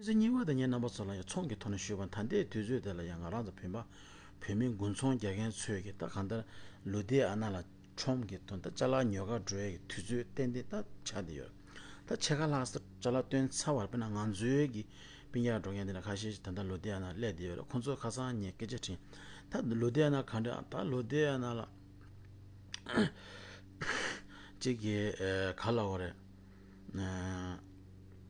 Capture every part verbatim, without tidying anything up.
ཚེ་གཉིས་པ་དེ་ངས་རྣམ་པ་ཚོ་ལ་ཡང་ཚོང་གི་ཐོག་ནས་ཞུས་པ། ད་ལྟའི་དུས་ཚོད་དེ་ལ་ཡང་ང་རང་ཚོ་བོད་པ་བོད་མི་དགུན་ཚོང་རྒྱག་མཁན་ཚོས་ཀྱི་ད་གང་ལྟར་ལུ་དྷི་ཡ་ན་ལ་ཁྲོམ་གྱི་དོན་དུ་ཅ་ལག་ཉོ་གར་འགྲོ་ཡས་ཀྱི་དུས་ཚོད་ཏན་ཏན་ད་ཆགས་བསྡད་ཡོད། ད་ཕྱེད་ཀ་ལྷག་ཙམ་ཅ་ལག་བཏོན་ཚར་བ་རེད། དཔེར་ན་ང་ཚོའི་གི་སྤུན་ཀྱག་འགྲོ་མཁན་དེ་འདྲ་ཁ་ཤས་ཤིག་ད་ལྟ་ལུ་དྷི་ཡ་ན་སླེབས་བསྡད་ཡོད་རེད། ཁོང་ཚོ་ཁ་སང་ངས་སྐད་ཆ་དྲིས། ད་ལུ་དྷི་ཡ་ན་ག་འདྲ། ད་ལུ་དྷི་ཡ་ན་ལ་གཅིག་གིས་ཨེ་ག་ལབ་དགོས་རེད།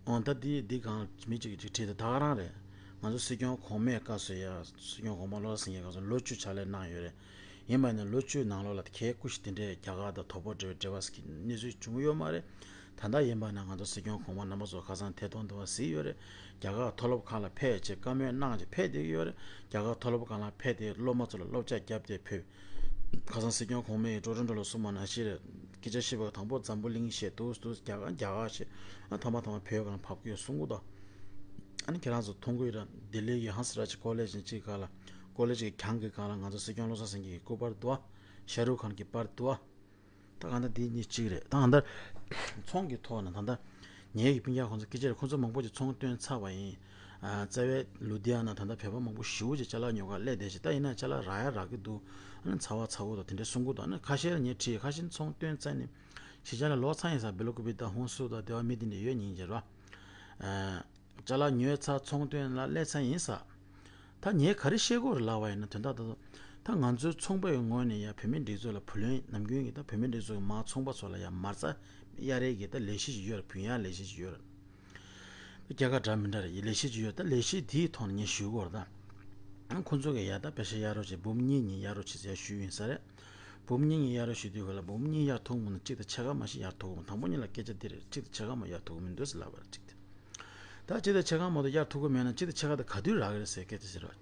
ཨོ་ད་འདི་འདི་གང་མི་གཅིག་གིས་གཅིག་བྲིས་འདུག། ད་ག་རང་རེད། ང་ཚོ་སྲིད་སྐྱོང་གོང་མའི་སྐབས་སུ་ཡ་སྲིད་སྐྱོང་གོང་མ་བློ་བཟང་སེང་གེའི་སྐབས་སུ་ལོ་བཅུ་ཕྱག་ལས་གནང་ཡོད་རེད། ཡིན་པ་ཡིན་ན་ལོ་བཅུའི་ནང་ལོགས་ལ་གལ་སྐུ་ཞིག་དེ་འདྲའི་རྒྱ་གར་དང་དོ་ཕོག་འབྲེལ་བའི་འབྲེལ་བ་ཟེར་གྱི་གནས་ཚུལ་བྱུང་ཡོད་མ་རེད། ད་ལྟ་ཡིན་པ་ན་ང་ཚོ་སྲིད་སྐྱོང་གོང་མ་རྣམ་པ་ཚོ་ཁ་སང་ཐད་གཏོང་འདི་བ་གཟིགས་ཡོད་རེད། རྒྱ་གར་མཐོ་སློབ་ཁག་ལ་ཕེབས་བྱས་བཀའ་མོལ་གནང་བྱས་ཕེབས་བསྡད་ཀྱི་ཡོད་རེད། རྒྱ་གར་མཐོ་སློབ་ཁག་ལ་ཕེབས་ཏེ་སློབ་མ་ཚོ་ལ་སློབ་སྦྱོང་བརྒྱབ་སྟེ་ཕེབས། ཁ་སང་སྲིད་སྐྱོང་གོང་མས་ཀྲོ་རོན་ཀྲོ་ལ་གསུངས་པ་ནང་བཞིན་རེད། སྐད་ཆ་བཤད་པ་དང་པོ་འཛམ་བུ་གླིང་བཤད་འདུག་འདུག། རྒྱ་གར་རྒྱ་གར་བཤད། ཨ་ཐ་མ་ཐ་མ་བོད་གང་ཕབ་ཀྱི་ཡོད་གསུང་གི་འདུག། ཨ་ནི་ཁྱེད་རང་ཚོ་མཐོང་གི་ཡོད་ར། ལྡི་ལི་གི་ཧང་སི་ར་ཇི་ཀོ་ལེ་ཇི་གཅིག་སྒང་ལ་ཀོ་ལེ་ཇི་གི་གྱང་གི་སྒང་ལ་ང་ཚོ་སྲིད་སྐྱོང་བློ་བཟང་སེང་གེ་གི་སྐུ་པར་འདུག་ཨ། ཤ་རུག་ཁཱན་གྱི་པར་འདུག་ཨ། ད་གང་ལྟར་འདི་གཉིས་གཅིག་རེད། ད་གང་ལྟར་ཚོང་གི་ཐོག་ནས་ད་ལྟ་ངའི་གི་སྤུན་ཀྱག་ཁོང་ཚོ་སྐད་ཆ་རེད། ཁོང་ཚོ་མང་པོ་ཅིག་ཚོང་བཏོན་ཚར་བ་ཡིན། ཨ་རྩ་བའི་ལུ་དྷི་ཡ་ན་ད་ལྟ་བོད་པ་མང་པོ་ཞེ་པོ་ཅིག་ཅ་ལག་ཉོ་གར་སླེབས་བསྡད་ཤག། ད་ཡིན་ན་ཅ་ལག་རག་ཡ་རག་གི་འདུག། ཨ་ནི་ཚ་བ་ཚ་བོ་དང་དེ་འདྲ་གསུང་གི་འདུག། ཨ་ནི་ཁ་ཤས་ལ་ངས་དྲིས། ཁ་ཤས་ཚོང་བཏོན་ཚར་ནས་ཕྱི་རྒྱལ་ལ་ལོག་ཚར་ཡིན་ས། སྦེལ་ཀོབ་དང་ཧོན་སུར་དང་དེ་བ་མི་དེ་འདྲ་ཡོད་སྙིང་རྗེ་རེད་བ། ཨ། ཅ་ལག་ཉོས་ཚར། ཚོང་དོན་ལ་སླེབས་ཚར་ཡིན་ས། ད་ངས་ག་རེ་བཤད་དགོས་རེད་ལབ་པ་ཡིན་ན། དོན་དག་ད་ད་ང་ཚོའི་ཚོང་པའི་ངོས་ནས་ཡང་བོད་མི་སྒྲིག་འཛུགས་ལ་བུ་ལོན། ནམ་རྒྱུན་གྱི་ད་བོད་མི་སྒྲིག་འཛུགས་ཀྱི་མར་ཚོང་པ་ཚོ་ལ་ཡང་མ་རྩ་གཡར་ཡས་ཀྱི་ད་ལས་གཞི་ཞིག་ཡོད་རེད། བུན་གཡར་ལས་གཞི་ཞིག་ཡོད་རེད། ད་སྐྱེད་ཀ་འདྲ་མི་འདྲ་རེད། ལས་གཞི་ཞིག་ཡོད། ད་ལས་གཞི་དེའི་ཐོག་ནས་ངས་ཞུ་དགོས་རེད། ད་ཁོང་ཚོ་གི་ཡ་ད་པེ་ཤ་གཡར་རོགས་བྱེད། འབུམ་གཉིས་གཉིས་གཡར་རོགས་བྱེད་ཟེར་ཡ་ཞུས་ཡིན་ས་རེད། འབུམ་གཉིས་གཉིས་གཡར་རོགས་ཞུ་དུས་ག་ལ་འབུམ་གཉིས་གཡར་ཐུབ་མིན་ན་གཅིག་དང་ཕྱེད་ཀ་མ་ཞིག་གཡར་ཐུབ་མིན། དང་པོ་ཉིད་ལ་སྐད་ཆ་འདི་རེད། གཅིག་དང་ཕྱེད་ཀ་མ་གཡར་ཐུབ་མི་འདུག་ཟེར་ལབ་པ་རེད། གཅིག་དེ། ད་གཅིག་དང་ཕྱེད་ཀ་མ་གཏོགས་གཡར་ཐུབ་ཀྱི་མེད་ན་གཅིག་དང་ཕྱེད་ཀ་དེ་ག་དུས་རག་གི་རེད་ཟེར་སྐད་ཆ་ཟེར་བ།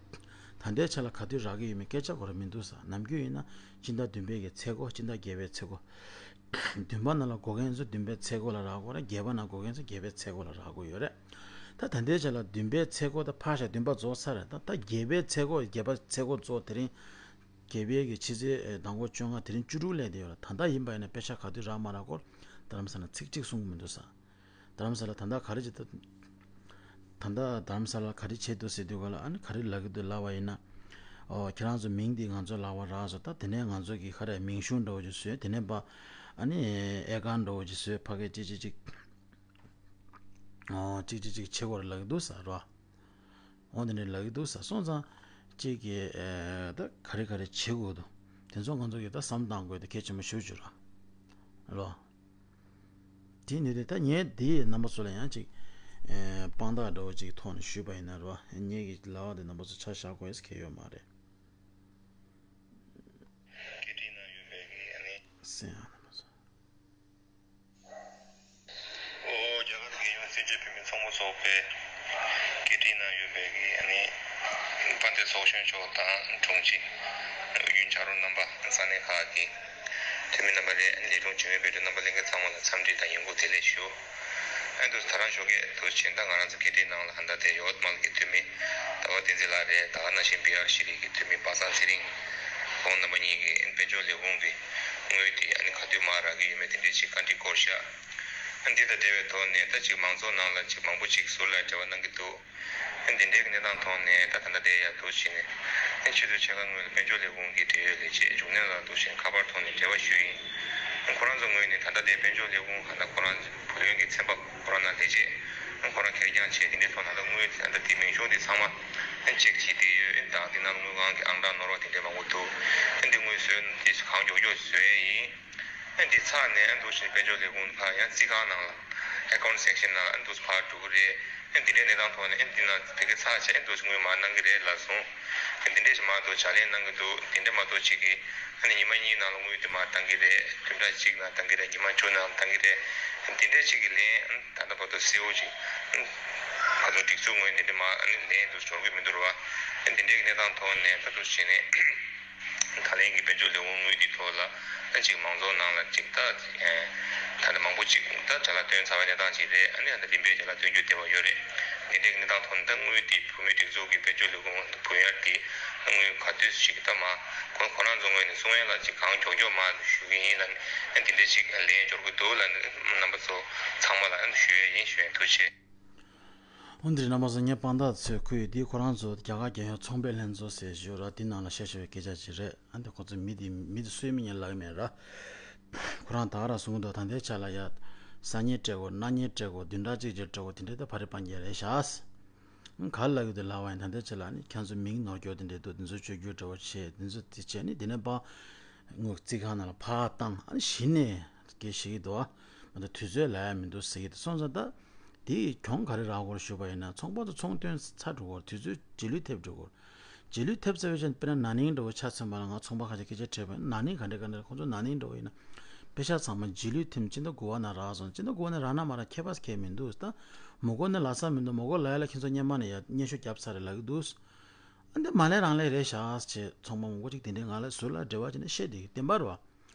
ད་ལྟའི་ཆ་ལ་ག་དུས་རག་གི་ཡོད་མེད་སྐད་ཆ་གོ་ར་མི་འདུག་ཟེར། ནམ་རྒྱུན་ཡིན་ན་སྤྱི་ཟླ་བདུན་པའི་གི་ཚེས་འགོ། སྤྱི་ཟླ་བརྒྱད་པའི་ཚེས་འགོ། བདུན་པ་ནང་ལ་དགོས་མཁན་ཚོ་བདུན་པའི་ཚེས་འགོ་ལ་རག་གོ་ར། བརྒྱད་པ་ནང་དགོས་མཁན་ཚོ་བརྒྱད་པའི་ཚེས་འགོ་ལ་རག་གོ་ཡོད་རེད། ད་ད་ལྟའི་ཆ་ལ་བདུན་པའི་ཚེས་འགོ་ད་ཕར་བཞག། བདུན་པ་རྫོགས་ཚར་རེད། ད་ད་བརྒྱད་པའི་ཚེས་འགོ། བརྒྱད་པ་ཚེས་འགོ་རྫོགས། དེ་རིང་བརྒྱད་པའི་གི་ཕྱི་ཚེས་ཟླ་འགོ་བཅོ་ལྔ། དེ་རིང་བཅུ་དྲུག་སླེབས་བསྡད་ཡོད་རེད། ད་ལྟ་ཡིན་པ་ཡིན་ན་པེ་ཤ་ག་དུས་རག་མ་རག་སྐོར་རྡ་རམ་ས་ལ་ཚིག་གཅིག་གསུང་གི་མི་འདུག་ཟེར། རྡ་རམ་ས་ལ་ད་ལྟ་ག་རེ་བྱེད། ད་ད་ལྟ་རྡ་རམ་ས་ལ་ག་རེ་བྱེད་འདུག་ཟེར་དུས་ག་ལ། ཨ་ནི་ག་རེ་ལབ་ཀྱི་འདུག་ལབ་པ་ཡིན་ན། ཨོ་ཁྱེད་རང་ཚོ་མིང་འདི་ང་ཚོ་ལབ་པ་རག་སོང་། ད་དེ་ནས་ང་ཚོ་གི་ག་རེ་མིང་གཞུང་འདྲ་བོ་ཅིག་བཟོས། དེ་ནས་པ་ཨ་ནི་ཨེ་ཀར་འདྲ་བོ་ཅིག་བཟོས། ཕ་གི་ཅིག་ཅིག་ཅིག་ཨོ་ཅིག་ཅིག་ཅིག་བྱེད་དགོས་རེད་ལབ་ཀྱི་འདུག་ཟེར་རོ། འོ་དེ་འདྲ་ལབ་ཀྱི་འདུག་ཟེར། སོང་ཙང་གཅིག་གིས་ཨེ་ད་ག་རེ་ག་རེ་བྱེད་དགོས་འདུག། དེ་ཚོ་ང་ཚོ་གིས་ད་བསམ་བློ་བཏང་དགོས་དེ་གལ་ཆེན་པོ་ཞེ་པོ་ཅིག་རེད་ལོ། དེ་ནི་དེ་ད་ངས་དེའི་རྣམ་པ་ཚོ་ལ་ཡང་ཅིག་ཨེ་དཔང་རྟགས་འདྲ་བོ་ཅིག་གི་ཐོག་ནས་ཞུས་པ་ཡིན་ན་རེད་བ། ངེད་ཀྱི་ལབ་པ་དེ་རྣམ་པ་ཚོ་ཆ་བཞག་དགོས་ཡས་གལ་ཡོད་མ་རེད། སྐད་འཕྲིན་ནང་ཡོད་པའི་གི་ཨ་ནི། སེམས་ཡང་རྣམ་པ་ཚོ། ཨོ་རྒྱ་གར་རྒྱལ་ཡོངས་བཙན་བྱོལ་བོད་མིའི་ཚོགས་པ་ཚོགས་པའི་སྐད་འཕྲིན་ནང་ཡོད་པའི་གི་ཨ་ནི་དཔལ་ལྡན་ཚོགས་གཞོན་མཆོག་དང་དྲུང་ཆེ་ཨུ་རྒྱན་ཕྱག་རོགས་རྣམ་པ། ས་གནས་ཁག་གི་འཐུས་མི་རྣམ་པ་རེད། ཨ་ནི་ལས་དྲུང་བྱེད་མི་བོད་ཕྲུག་རྣམ་པ་ལྷན་རྒྱས་ཚང་མ་ལ་འཚམས་འདྲི་དང་ཡོང་སྒོ་བདེ་ལེགས་ཞུ། ཨ་ནི་ད་རང་ཞོགས་ཀས་དུ་ཕྱིན་ད་ང་རང་ཚོ་སྐད་འཕྲིན་ནང་ལ་ཧན་ད་དེ་ཡོད་མལ་གི་འཐུས་མི་ཟླ་བ་བསྟན་འཛིན་ལགས་རེད། ད་ག་ནང་བཞིན་བི་ཨར་ཤི་རི་གི་འཐུས་མི་པ་སངས་ཚེ་རིང་། ཁོང་རྣམ་པ་གཉིས་ཀྱིས་དཔལ་འབྱོར་ལས་ཁུངས་ཀྱི་དངུལ་དེ་ཨ་ནི་ག་དུས་མར་རག་གི་ཡོད་མེད་དེ་འདྲའི་ཅིག་བཀའ་འདྲི་སྐོར་བཞག། ཨ་ནི་འདི་དང་འབྲེལ་བའི་ཐོག་ནས་ད་ཅིག་མང་ཚོགས་ནང་ལ་ཅིག་མང་པོ་ཅིག་ཟུར་ལ་འབྲེལ་བ་གནང་གི་འདུག། ཨ་ནི་འདི་འདྲའི་གནས་སྟངས་ཐོག་ནས་ད་ད་ལྟ་དེ་ཡར་འདུག་བྱས་ནས་ཨ་ནི་ཆུ་ཚོད་ཕྱེད་ཀ་སྔོན་ལ་དཔལ་འབྱོར་ལས་ཁུངས་ཀྱི་འབྲེལ་ཡོད་ལས་བྱེད་འབྱུང་གནས་ལགས་འདུག་བྱས་ནས་ཁ་པར་ཐོག་ནས་འབྲེལ་བ་ཞུས་ཡིན། ཨ་ནི་ཁོ་རང་ཚོ་ངོས་ནས་ད་ལྟ་དེ་དཔལ་འབྱོར་ལས་ཁུངས་ག་ད་ཁོ་རང་བུ་ལོན་གྱི་ཚན་པ་ཁོ་རང་ནང་ལས་བྱེད་ཁོ་རང་ཁེར་རྐྱང་བྱས་དེ་འདྲའི་ཐོག་ནང་ལ་དངུལ་དེ་ད་ལྟ་དེ་མིང་གཞུང་དེ་ཚང་མ་ཨ་ནི་ཅེག་བྱས་བསྡད་ཡོད། ཨ་ནི་ད་དེ་ནང་དངུལ་ཁང་གི་ཨང་གྲངས་ནོར་བ་དེ་འདྲའི་མང་པོ་འདུག། ཨ་ནི་དེ་དངུལ་བཟོས་དེ་གང་མགྱོགས་མགྱོགས་བཟོས་ཡིན། ཨ་ནི་འདི་ཚར་ནས་ཨ་ནི་འདུག་བྱས་དཔལ་འབྱོར་ལས་ཁུངས་ཕར་ཡང་རྩིས་ཁང་ནང་ལ་ཨེ་ཀའུན་ཊི་སེག་ཤན་ནང་ཨ་ནི་འདུག་ཕར་འགྲོ་གི་རེད། ཨ་ནི་འདི་འདྲའི་གནས་སྟངས་ཐོག་ནས་ཨ་ནི་འདི་ནང་བོད་སྐད་ཚར་བྱས་ཨ་ནི་འདུག་དངུལ་མར་གནང་གི་རེད་ལབ་སོང་། ཨ་ནི་འདི་འདྲའི་ཞིག་མར་འདུག་ཕྱག་ལས་གནང་གི་འདུག། འདི་འདྲའི་མ་གཏོགས་ཅིག་གིས་ཨ་ནི་ཉི་མ་གཉིས་ནང་ལ་དངུལ་འདི་མར་བཏང་གི་རེད། བདུན་ཕྲག་གཅིག་ནང་བཏང་གི་རེད། ཉི་མ་བཅུ་ནང་བཏང་གི་རེད། ཨ་ནི་འདི་འདྲའི་ཅིག་གི་ལན་ཨ་ནི་ད་ལྟ་བར་དུ་གསལ་བོ་ཅིག་ཨ་ནི་ང་ཚོ་སྒྲིག་འཛུགས་ངོས་ནས་འདི་མར་ཨ་ནི་ལན་འདུག་འབྱོར་གི་མི་འདུག་རེད་བ། ཨ་ནི་འདི་འདྲའི་གནས་སྟངས་ཐོག་ནས་ད་འདུག་བྱས་ནས། ད་ལན་གྱི་དཔལ་འབྱོར་ལས་ཁུངས་དངུལ་འདི་ཐོག་ལ་ཨ་ཅིག་མང་ཚོགས་ནང་ལ་ཅིག་ད་ད་ནི་མང་པོ་ཅིག་ད་ཅ་ལག་བཏོན་ཚར་བའི་གནས་སྟངས་ཅིག་རེད། ཨ་ནི་ཨ་ནི་རིམ་པས་ཅ་ལག་བཏོན་རྒྱུ་བདེ་བ་ཡོད་རེད། དེ་འདྲའི་གནས་སྟངས་ཐོག་ནས་ད་དངུལ་འདི་བོད་མིའི་སྒྲིག་འཛུགས་ཀྱི་དཔལ་འབྱོར་ལས་ཁུངས་བུན་གཡར་འདི་དངུལ་ག་དུས་ཅིག་ད་མ་ཁོ་ཁོ་རང་ཚོ་ངོས་ནས་གསུང་ཡ་ལ་ཅིག་གང་མགྱོགས་མགྱོགས་མ་ཞུ་གི་ཡིན་ལ་ཨ་ནི་འདི་འདྲའི་ཅིག་ལན་འབྱོར་གི་འདུག་ལ་ནི་རྣམ་པ་ཚོ་ཚང་མ་ལ་ཨ་ནི་ཞུ་ཡ་ཡིན། ཞུ་ཡ་ཐུགས་རྗེ་ཆེ། འོན་ཏེ་རྣམ་པ་ཚོ། ངས་དཔང་རྟགས་ཚོས་ཁུལ་འདི་ཁོ་རང་ཚོ་རྒྱ་གར་རྒྱལ་ཡོངས་ཚོང་པའི་ལྷན་ཚོགས་ཟེར་ཞུ་ར། འདི་ནང་ལ་བཤད་བཤད་པའི་སྐད་ཆ་ཅིག་རེད། ཨ་འདི་ཁོ་ཚོ་མི་འདི་མི་འདི་གསོད་མི་ཉན་ལག་མེད་ར། ཁོ་རང་ད་ག་རང་གསུང་གི་འདུག་ད་ལྟའི་ཆ་ལ་ཡ། ས་ཉིན་སྤྲད་དགོས། གནངས་ཉིན་སྤྲད་དགོས། བདུན་ཕྲག་གཅིག་རྗེས་སྤྲད་དགོས། དེ་འདྲའི་ད་བ་རི་སྤང་རྒྱ་རེད་ཤག་ག་ལ་ཡོད་དེ་ལབ་པ་ཡིན། ད་ལྟའི་ཆ་ལ་ནི་ཁྱེད་ཚོ་མིང་ནོར་སྐྱོར་དེ་འདྲས་འདུག་དེ་ཚོ་བཅོས་བསྒྱུར་འདྲ་བོ་བྱས། དེ་ཚོ་དེ་བྱས་ནས་དེ་ནས་ཕར་དངུལ་རྩིས་ཁང་ནང་ལ་ཕར་བཏང་། ཨ་ནི་གཞི་ནས་སྐད་བཤད་ཀྱི་འདུག་ཨ་མ་གཏོགས་དུས་ཚོད་ལ་ཡ་མི་འདུག་ཟེར་གྱི་འདུག་སོང་ཙང་ད་དེ་གྱོང་ག་རེ་རག་གོ་ཞུས་པ་ཡིན་ན། ཚོང་པ་ཚོ་ཚོང་དོན་ཚར་འགྲོ་གོ། དུས་ཚོད་རྗེས་ལུས་ཐེབས་འགྲོ་གོ། རྗེས་ལུས་ཐེབས་ཚར་བའི་རྗེས་དཔེར་ན་ན་ནིང་འདྲ་བོ་ཆ་མཚོན་པ་ལ། ང་ཚོང་པ་ཁ་ཤས་སྐད་ཆ་དྲིས་པ་ཡིན། ན་ནིང་ག་འདྲ་ག་འདྲ། ཁོང་ཚོ་ན་ནིང་འདྲ་བོ་ཡིན་ན་པེ་ཤག་ཚང་མ་རྗེས་ལུས་ཐེབས། སྤྱི་ཟླ་དགུ་པ་ནང་རག་སོང་། སྤྱི་ཟླ་དགུ་པ་ནང་རག་ན་མ་རག་ཁྱད་པར་གང་ཡང་མི་འདུག་ད་མི་དགོས་ན་ལབ་ས་མི་འདུག་མི་དགོས་ལབ་ཡ་ལ་ཁྱེད་ཚོ་སྔོན་མ་ནས་ཡ་སྙན་ཞུ་བརྒྱབ་ཚར་རེད་ལབ་ཀྱི་འདུག་ཨ་འདི་མ་ལན་རང་ལན་རེད་ཤག་ཅེས་ཚོང་པ་མང་པོ་ཅིག་དེ་འདྲའི་ང་ལ་ཟུར་ལ་འབྲེལ་བ་བྱས་ནས་བཤད་བསྡད་ཀྱི། བདེན་པ་རེད་བ།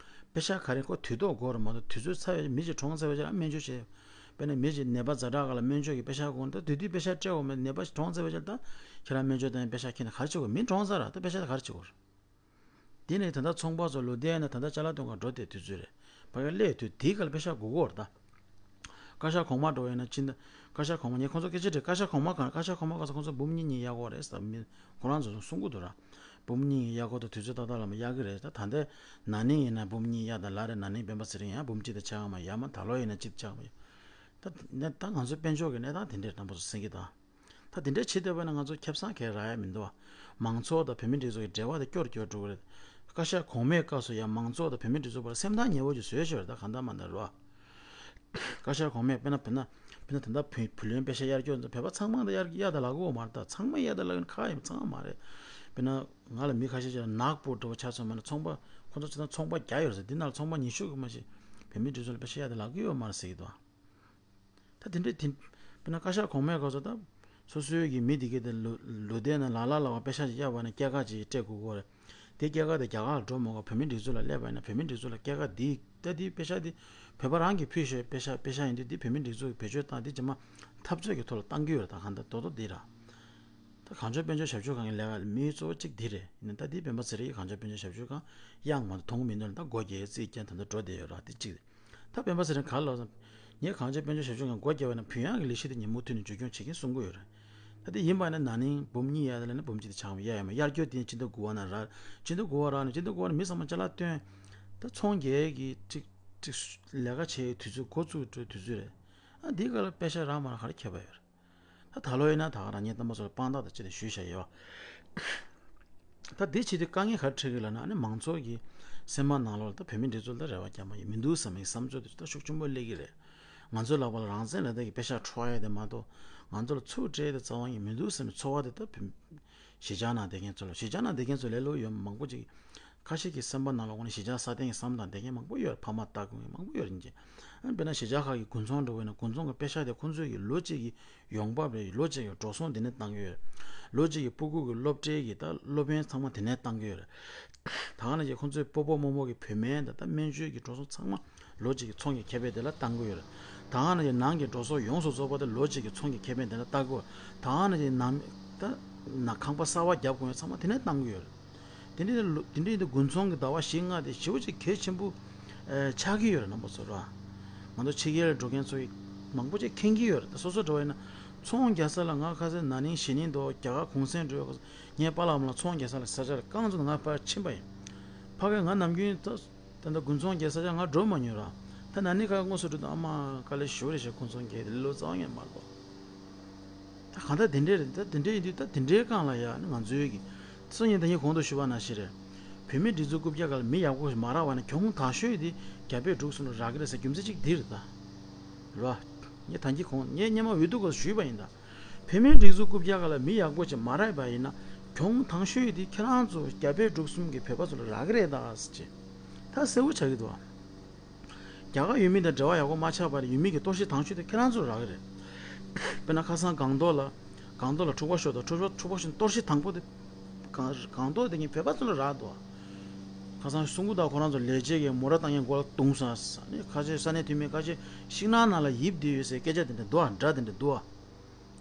པེ་ཤག་ག་རེ་ཁོ་དུས་ཐོག་དགོས་རེད་མ་གཏོགས། དུས་ཚོད་ཚར་བའི་མི་གཅིག་གྲོངས་ཚར་བའི་རྗེས་ལ་སྨན་བཅོས་བྱས། དཔེར་ན་མི་གཅིག་ནད་པ་ཛ་དྲག་སྒང་ལ་སྨན་བཅོས་ཀྱི་པེ་ཤག་དགོས་ན། ད་དུས་དུས་པེ་ཤག་སྤྲད་དགོས་མེད། ནད་པ་ཞིག་གྲོངས་ཚར་བའི་རྗེས་ལ་ད་ཁྱེད་རང་སྨན་བཅོས་བཏང་ཡ་པེ་ཤག་ཁྱེར་ནས་ག་རེ་བྱེད་དགོས། མི་གྲོངས་ཚར་ར། ད་པེ་ཤག་དེ་ག་རེ་བྱེད་དགོས་རེད། དེ་ནས་ད་ལྟ་ཚོང་པ་ཚོ་ལོ་དེ་ན་ད་ལྟ་ཅ་ལག་སྟོན་ག་འགྲོ་བསྡད་དུས་ཚོད་རེད། ཕ་གི་སླེབས་དུས་དེའི་སྐབས་ལ་པེ་ཤག་དགོས་ཀྱི་ཡོད་རེད་ད། བཀའ་ཤག་གོང་མ་འགྲོ་ཡིན་ན་སྤྱི་ཟླ། བཀའ་ཤག་གོང་མ། ངས་ཁོང་ཚོ་སྐད་ཆ་དྲིས། བཀའ་ཤག་གོང་མ་གང་། བཀའ་ཤག་གོང་མ་གང་ཟེར། ཁོང་ཚོ་འབུམ་གཉིས་གཉིས་གཡར་དགོས་རེད་ཟེར། མི་ཁོ་རང་ཚོ་གསུང་གི་འདུག་ར། འབུམ་གཉིས་གཉིས་གཡར་དགོས་དང་། དུས་ཚོད་ཏག་ཏག་ལ་མ་གཡར་གི་རེད། ད་ད་ལྟའི་ན་ནིང་ཡིན་ན་འབུམ་གཉིས་གཡར་དང་ལབ་རེད། ན་ནིང་སྤེན་པ་ཚེ་རིང་ཡང་འབུམ་གཅིག་དང་ཕྱེད་ཀ་མ་གཡར། མ་ད་ལོ་ཡིན་ན་གཅིག་ཕྱེད་ཀ་མ་གཡར། ད་ད་ང་ཚོ་དཔལ་འབྱོར་གྱི་གནས་སྟངས་དེ་འདྲས་རྣམ་པ་ཚོ་གསན་གྱི་ད། ད་དེ་འདྲའི་བྱེད་བསྡད་པ་ན་ང་ཚོ་ཁེ་བཟང་གང་ཡང་རག་ཡ་མི་འདུག་བ། མང་ཚོགས་དང་བོད་མི་སྒྲིག་འཛུགས་ཀྱི་འབྲེལ་བ་དེ་སྐྱོ་རུ་སྐྱོ་རུ་འགྲོ་གི་རེད། བཀའ་ཤག་གོང་མའི་སྐབས་སུ་ཡང་མང་ཚོགས་དང་བོད་མི་སྒྲིག་འཛུགས་བར་སེམས་ཐག་ཉེ་བོ་ཅིག་བཟོས་ཤག་རེད། ད་གང་ལྟར་མ་ལྟར་རེད་བ། བཀའ་ཤག་གོང་མས་དཔེར་ན་དཔེར་ན་དཔེར་ན་ད་ལྟ་བུ་བུ་ལོན་པེ་ཤག་གཡར་སྐྱོར་ཚོ་བོད་པ་ཚང་མ་ད་གཡར་གཡར་ད་ལབ་ཀྱི་ཡོད་མ་རེད། ད་ཚང་མ་གཡར་ད་ལབ་ཀྱི་ཁག་ཡིན་ཚང་མ་མ་རེད། དཔེར་ན་ང་ལ་མི་ཁ་ཤས་ཅིག་ལ་ནག་པོ་འདྲ་བོ་ཆ་མཚོན་པ་ན། ཚོང་པ་ཁོ་ཚོ་ཅི་ད་ཚོང་པ་བརྒྱ་ཡོད་རེད་ཟེར། འདི་ནང་ལ་ཚོང་པ་ཉི་ཤུ་གི་མ་ཞིག་བོད་མི་སྒྲིག་འཛུགས་ལ་པེ་ཤག་གཡར་ད་ལབ་ཀྱི་ཡོད་མ་རེད་ཟེར་གྱི་འདུག་ད་དེ་འདྲའི་དེ། དཔེར་ན་བཀའ་ཤག་གོང་མའི་སྐབས་སུ་ད་སོ་སོའི་གི་མི་དེ་གའི་དེ་ལོ་ལོ་དེ་ན་ལ་ལ་ལ་བ་པེ་ཤག་ཅིག་གཡར་བ་ན་སྐྱེད་ཀ་ཅིག་སྤྲད་དགོས་ཀྱི་རེད། དེ་སྐྱེད་ཀ་དེ་རྒྱ་གར་ལ་འགྲོ་མ་དགོས། བོད་མི་སྒྲིག་འཛུགས་ལ་སླེབས་པ་ཡིན་ན་བོད་མི་སྒྲིག་འཛུགས་ལ་སྐྱེད་ཀ་དེ་ད་དེ་པེ་ཤག་དེ་བོད་པ་རང་གིས་ཕུལ་ཤོག་པེ་ཤག་པེ་ཤག་ཡིན་དུས་དེ་བོད་མི་སྒྲིག་འཛུགས་ཀྱིས་བེད་སྤྱོད་བཏང་། དེ་རྗེས་མ་འཐབ་རྩོད་ཀྱི་ཐོག་ལ་བཏང་གི་ཡོད་རེད། ད་གང་ལྟར་རྡོག་རྡོག་དེ་ར། ད་གངས་ལྗོངས་དཔལ་འབྱོར་ཞབས་ཞུ་ཁང་གི་ལས་ཀ་དམིགས་ཡུལ་གཙོ་བོ་གཅིག་འདི་རེད། ཡིན་ན་ད་འདི་སྤེན་པ་ཚེ་རིང་གིས་གངས་ལྗོངས་དཔལ་འབྱོར་ཞབས་ཞུ་ཁང་གཡར་མ་གཏོགས་མཐོང་གི་མི་འདུག་ལ། ད་སྒོ་རྒྱག་རྩིས་རྒྱག་ད་ལྟ་འགྲོ་བསྡད་ཡོད་ར། དེ་གཅིག་རེད། ད་སྤེན་པ་ཚེ་རིང་ག་རེ་ལབ་སོང་། ངས་གངས་ལྗོངས་དཔལ་འབྱོར་ཞབས་ཞུ་ཁང་སྒོ་རྒྱག་པ་ཡིན་ན་བུ་ཡང་གི་ལས་གཞི་དེ་ངས་མུ་མཐུད་ནས་མཇུག་སྐྱོང་བྱེད་ཀྱིན་གསུང་གི་ཡོད་རེད། ད་དེ་ཡིན་པ་ཡིན་ན་ན་ནིང་འབུམ་གཉིས་གཡར་ལ་ནི་འབུམ་གཅིག་དང་ཕྱེད་ཀ་མ་གཡར་ཡོད་མ་རེད། གཡར་སྐྱོར་དེ་སྤྱི་ཟླ་དགུ་པ་ནང་རག་སྤྱི་ཟླ་དགུ་པ་རག་ནས་སྤྱི་ཟླ་དགུ་པ་ནས་མི་ཚང་མ་ཅ་ལག་བཏོན། ད་ཚོང་རྒྱག་གི་ཅིག་ཅིག་ལས་ཀ་བྱེད་དུས་ཚོད་འགོ་བཙུགས་འགྲོ་དུས་ཚོད་རེད། ཨ་འདི་ག་ལ་པེ་ཤག་རག་མ་རག་ག་རེ་ཁྱད་པར་ཡོད་རེད། ད་ད་ལོ་ཡིན་ན་ད་ག་རང་ཉིད་རྣམ་པ་ཚོ་ལ་དཔང་རྟགས་དང་བཅས་ཏེ་ཞུས་བཞག་ཡོད། ད་འདི་བྱེད་དུས་དཀའ་ངལ་ག་རེ་འཕྲད་ཀྱི་ལབ་ན། ཨ་ནི་མང་ཚོགས་ཀྱི་སེམས་པ་ནང་ལོགས་ལ་ད་བོད་མི་སྒྲིག་འཛུགས་ལ་རེ་བ་རྒྱག་མ་ཡིན་མི་འདུག་བསམ་པའི་བསམ་ཚུལ་དེ་ད་ཤུགས་ཆེན་པོ་སླེབས་ཀྱི་རེད། ང་ཚོ་ལག་པ་ལ་རང་བཙན་ལ་ད་གི་པེ་ཤག་འཕྲོག་ཡ་དེ་མ་གཏོགས། ང་ཚོ་ལ་ཚུར་སྤྲད་ཡ་དེ་རྩ་བ་ཉིད་མི་འདུག་བསམ་པའི་ཚོར་བ་དེ་ད་བོད་གཞིས་ཆགས་ནང་བསྡད་མཁན་ཚོ་ལ། གཞིས་ཆགས་ནང་བསྡད་མཁན་ཚོ་ལས་སླ་པོ་ཡོད་མང་པོ་ཅིག་ཁ་ཤས་ཀྱི་སེམས་པ་ནང་ལ་འོ་ན་གཞིས་ཆགས་སྲ་བརྟན་གྱི་བསམ་བློ་དང་བསྡད་མཁན་མང་པོ་ཡོད་རེད། ཕ་མ་ལྟ་དགོས་མཁན་མང་པོ་ཡོད་རེད་ཅེས། ཨ་དཔེར་ན་གཞིས་ཆགས་ཁག་གི་དགུན་ཚོང་འགྲོ་དགོས་ན་དགུན་ཚོང་གི་པེ་ཤག་དེ་ཁོང་ཚོའི་གི་ལོ་གཅིག་གི་ཡོང་འབབ་རེད། ལོ་གཅིག་གི་འགྲོ་སོང་དེ་ནས་བཏང་གི་ཡོད་རེད། ལོ་གཅིག་གི་སྤུ་གུ་གི་སློབ་གྲྭའི་གི་ད་སློབ་ཡོན་ཚང་མ་དེ་ནས་བཏང་གི་ཡོད་རེད། ད་ག་ནང་བཞིན་ཁོང་ཚོའི་སྤོ་བོ་རྨོ་མོ་གི་བོད་སྨན་དང་ད་སྨན་བཅོས་ཀྱི་འགྲོ་སོང་ཚང་མ་ལོ་གཅིག་གི་ཚོང་གི་ཁེ་ཕན་དེ་ལ་བཏང་གི་ཡོད་རེད། ད་ག་ནང་བཞིན་ནང་གི་འགྲོ་སོང་ཡོངས་སུ་རྫོགས་པ་དེ་ལོ་གཅིག་གི་ཚོང་གི་ཁེ་ཕན་དེ་ལ་བཏང་གི་ཡོད་རེད། ད་ག་ནང་བཞིན་ནང་ད་ན་ཁང་པ་གསར་པ་རྒྱབ་དགོས་ཡོད་ཚང་མ་དེ་ནས་བཏང་གི་ཡོད་རེད། དེ་འདྲའི་ལོ་དེ་འདྲའི་དགུན་ཚོང་གི་ཟླ་བ་བཞི་ལྔ་དེ་ཞེ་པོ་ཅིག་གལ་ཆེན་པོ་ཨེ་ཆགས་ཀྱི་ཡོད་རེད། རྣམ་པ་ཚོ་ར། ང་ཚོ་ཕྱི་རྒྱལ་ལ་འགྲོ་མཁན་ཚོ་ཡིས་མང་པོ་ཅིག་མཁྱེན་གྱི་ཡོད་རེད། ད་སོ་སོ་འདྲ་བ་ཡིན་ན་ཚོང་རྒྱག་ས་ལ། ང་ཁ་སང་ན་ནིང་གཞེས་ནིང་དུ་རྒྱ་གར་གུང་སེང་འགྲོ་ཡོད། ངའི་པཱ་ལགས་མ་ལ་ཚོང་རྒྱག་ས་ལ་ས་ཆ་ལ་རྐང་བཙུགས་ནས་ང་ཕར་ཕྱིན་པ་ཡིན། ཕ་གིར་ང་ནམ་རྒྱུན་ད་ད་ལྟ་དགུན་ཚོང་རྒྱག་ས་ཆ་ང་འགྲོ་མ་མྱོང་ར། ད་ན་ནིང་ཁ་དངོས་སུ་འགྲོ་དུས་ཨ་མ་དཀའ་ལས་ཞེ་པོ་རེད་ཤག་དགུན་ཚོང་རྒྱག་དེ་ལོ་ཙཱ་བ་ངས་མ་གཏོགས། ད་གང་ལྟར་དེ་འདྲས་རེད། ད་དེ་འདྲས་ཡིན་དུས་ད་དེ་འདྲའི་སྒང་ལ་ཡ་ནི་ང་ཚོའི་གི་སང་ཉིན་ད་ཉིན་གོང་དུ་ཞུས་པ་ནང་བཞིན་རེད། བོད་མི་སྒྲིག་འཛུགས་རྐུབ་བཀྱག་སྒང་ལ་མི་ཡག་པོ་ཞིག་མ་རག་པ་ན་གྱོང་དང་ཤོས་དེ་རྒྱ་བལ་འབྲུག་གསུམ་ལ་རག་གི་རེད་ཟེར་རྒྱུ་མཚན་གཅིག་འདི་རེད་ད། རེད་བ། ངས་ད་གིན་གོང་ངས་སྔོན་མ་འོས་བསྡུ་སྐབས་སུ་ཞུས་པ་ཡིན་ད། བོད་མིའི་སྒྲིག་འཛུགས་རྐུབ་བཀྱག་སྒང་ལ་མི་ཡག་པོ་ཅིག་མ་རག་པ་ཡིན་ན་གྱོང་དང་ཤོས་དེ་ཁྱེད་རང་ཚོ་རྒྱ་བལ་འབྲུག་གསུམ་གྱི་བོད་པ་ཚོ་ལ་རག་གི་རེད་ད་ཟེར་གྱི། ད་གསལ་པོ་ཆགས་ཀྱི་འདུག་བ། རྒྱ་གར་ཡུལ་མི་དང་འབྲེལ་བ་ཡག་པོ་མ་ཆགས་པར་ཡུལ་མི་གི་གཏོར་བཤིག་དང་ཤོས་དེ་ཁྱེད་རང་ཚོར་རག་གི་རེད། དཔེར་ན་ཁ་སང་སྒང་ཏོག་ལ་སྒང་ཏོག་ལ་འཁྲུག་པ་ཤོར་དང་འཁྲུག་པ་འཁྲུག་པ་ཤོར་གཏོར་བཤིག་དང་པོ་དེ་སྒང་སྒང་ཏོག་དེ་ཉིད་བོད་པ་ཚོ་ལ་རག་འདུག་ཁ་སང་སུང་གུ་དང་ཁོ་རང་ཚོ་ལས་བྱེད་ཀྱི་མོ་ཊ་བཏང་མཁན་མགོ་ལ་བརྡུངས་སོང་ཟེར་ནས། ཁ་ཤས་ས་གནས་འཐུས་མི་ཁ་ཤས་ཤིང་ནགས་ནང་ལ་ཡིབ་བསྡད་ཡོད་ཟེར་སྐད་ཆ་དེ་འདྲ་འདུག་ཨ། འདྲ་དེ་འདྲ་འདུག་ཨ།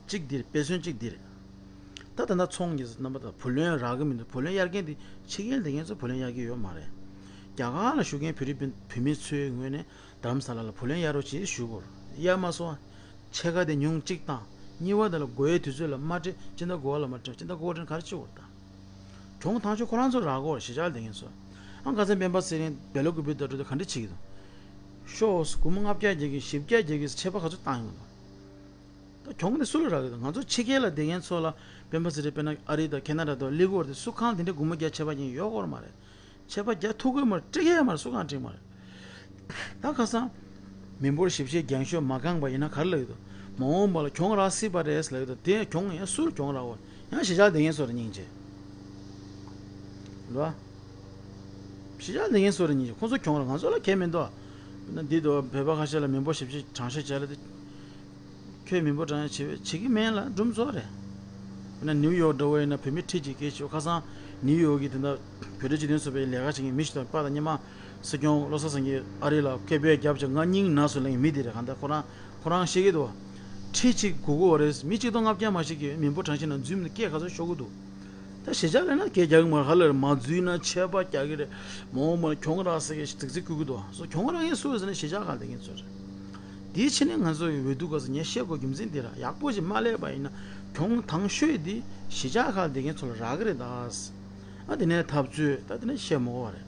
གཅིག་འདིར་དཔེ་མཚོན་གཅིག་འདིར། ད་ད་ལྟ་ཚོང་གི་རྣམ་པ་དང་བུ་ལོན་རག་གི་མི་འདུག་བུ་ལོན་གཡར་མཁན་དེ་ཕྱི་རྒྱལ་བསྡད་མཁན་ཚོ་བུ་ལོན་གཡར་གྱི་ཡོད་མ་རེད། རྒྱ་གར་ལ་བཞུགས་མཁན་བོད་རིགས་བོད་བོད་མི་ཚོའི་ངོས་ནས་རྡ་རམ་ས་ལ་ལ་བུ་ལོན་གཡར་རོགས་བྱེད་ཞུ་དགོས་རེད། གཡར་མ་སོང་ཨ། ཕྱེད་ཀ་དེ་ཉུང་གཅིག་བཏང་ གཉིས་པ་དེ་ལ་དགོས་ཡའི་དུས་ཚོད་ལ་མ་སྤྲད། སྤྱི་ཟླ་དགུ་པ་ལ་མ་སྤྲད། སྤྱི་ཟླ་དགུ་པ་སྤྲད་ན་ག་རེ་བྱེད་དགོས་རེད་ད། གྱོང་ཐང་ཆད་ཁོ་རང་ཚོ་རག་གི་རེད། གཞིས་ཆགས་ལ་བསྡད་མཁན་ཚོ། ཨང་། ཁ་སང་སྤེན་པ་ཚེ་རིང་སྦེ་ལ་ཀུ་པི་ད་འགྲོ་དུས་ག་འདྲ་བྱེད་ཀྱི་འདུག་ཤོག་སྒོར་མོ་ལྔ་བརྒྱ་རྒྱག་གི། བཞི་བརྒྱ་རྒྱག་གི་ཆད་པ་ག་ཚོད་བཏང་ཡོང་གི་འདུག་ད་གྱོང་དེ་སུ་ལ་རག་གི་འདུག་ང་ཚོ་ཕྱི་རྒྱལ་ལ་བསྡད་མཁན་ཚོ་ལ་སྤེན་པ་ཚེ་རིང་དཔེར་ན་ཨ་རི་དང་ཁེ་ན་ཌ་དང་སླེབས་ཀྱི་ཡོད་རེད་དེ། སུ་གང་དེ་འདྲའི་སྒོར་མོ་བརྒྱ་ཆད་པ་ཉན་ཡོད་ཀྱི་ཡོད་མ་རེད། ཆད་པ་རྒྱག་ཐུབ་ཀྱི་མ་རེད། སྤྲད་ཀྱི་ཡོད་མ་རེད། སུ་གང་སྤྲད་མ་རེད། ད་ཁ་སང་མི་འབོར་ཞིབ་བཤེར་རྒྱང་ཤོག་མ་བཀང་པ་ཡིན་ན་ག་རེ་ལབ་ཀྱི་འདུག་མ་འོངས་པ་ལ་གྱོང་རག་སྲིད་པ་རེད་ལབ་ཀྱི་འདུག་དེ་གྱོང་ཡང་སུར་གྱོང་རག་པ། ཡང་གཞིས་ཆགས་ལ་བསྡད་མཁན་ཚོ་རེད་སྙིང་རྗེ། རེད་བ། གཞིས་ཆགས་ལ་བསྡད་མཁན་ཚོ་རེད་སྙིང་རྗེ། ཁོང་ཚོ་གྱོང་རག། ང་ཚོ་ལ་གལ་མི་འདུག་ན་འདི་དུ་བོད་པ་ཁ་ཤས་ལ་མི་འབོར་ཞིབ་བཤེར་གྲངས་བཤེར་བྱས་ལ་དེ། ཁྱོད་མི་འབོར་གྲངས་བཤེར་བྱེད་ཀྱི་མེད་ལ་སྒྲུང་རྩོག་རེད། ན་ནིའུ་ཡོག་འདྲ་བོ་ཡིན་ན་བོད་མི་ཁྲི་གཅིག་སྐད་ཆ། ཁ་སང་ནིའུ་ཡོག་གི་དེ་འདྲ་བོད་རིགས་སྤྱི་མཐུན་ཚོགས་པའི་ལས་ཀ་བྱེད་མཁན་མི་ཞིག་དང་པ་དང་ཉི་མ་སྲིད་སྐྱོང་བློ་བཟང་སེང་གེ་ཨ་རི་ལ་སྐད་འབོད་བརྒྱབ་བྱས་ང་སྙིང་ན་སུ་ལེན་མི་དེ་རེད། གང་ལྟར་ཁོ་རང་ཁོ་རང་བཤད་ཀྱི་འདུག་ཁྲི་གཅིག་སྒུག་གི་ཡོད་རེད། མི་གཅིག་སྟོང་ལྔ་བརྒྱ་མ་ཞིག་གིས་མི་འབོར་གྲངས་བཤེར་ནང་འཛུལ་མི་འདུག་སྐད་ག་ཚོད་ཤོར་གི་འདུག་ད་གཞིས་ཆགས་ལ་ན་སྐད་རྒྱག་གི་མ་རེད། ཧ་ལས་རེད། མ་འཛུལ་ན་ཆད་པ་རྒྱག་གི་རེད། མ་འོངས་པ་ལ་གྱོང་རག་ཟེར་གི་རྫིག་རྫིག་བསྐུལ་གི་འདུག་སོ་གྱོང་རག་མཁན་སུ་རེད་ཟེར་ན་གཞིས་ཆགས་ཁག་ལ་བསྡད་མཁན་ཚོ་རེད། དེའི་ཕྱི་ནས་ང་ཚོ་ཡི་འོས་བསྡུ་སྐབས་སུ་ངས་བཤད་དགོས་རྒྱུ་མཚན་འདི་རེད། ཡག་པོ་ཞིག་མ་ལས་པ་ཡིན་ན་གྱོང་ཐང་ཤོས་འདི་གཞིས་ཆགས་ཁག་ལ་བསྡད་མཁན་ཚོ་ལ་རག་གི་རེད་ད། ཨ་དེ་ནས་འཐབ་རྩོད་ད་དེ་ནས་བཤད་མ་དགོས་པ་རེད།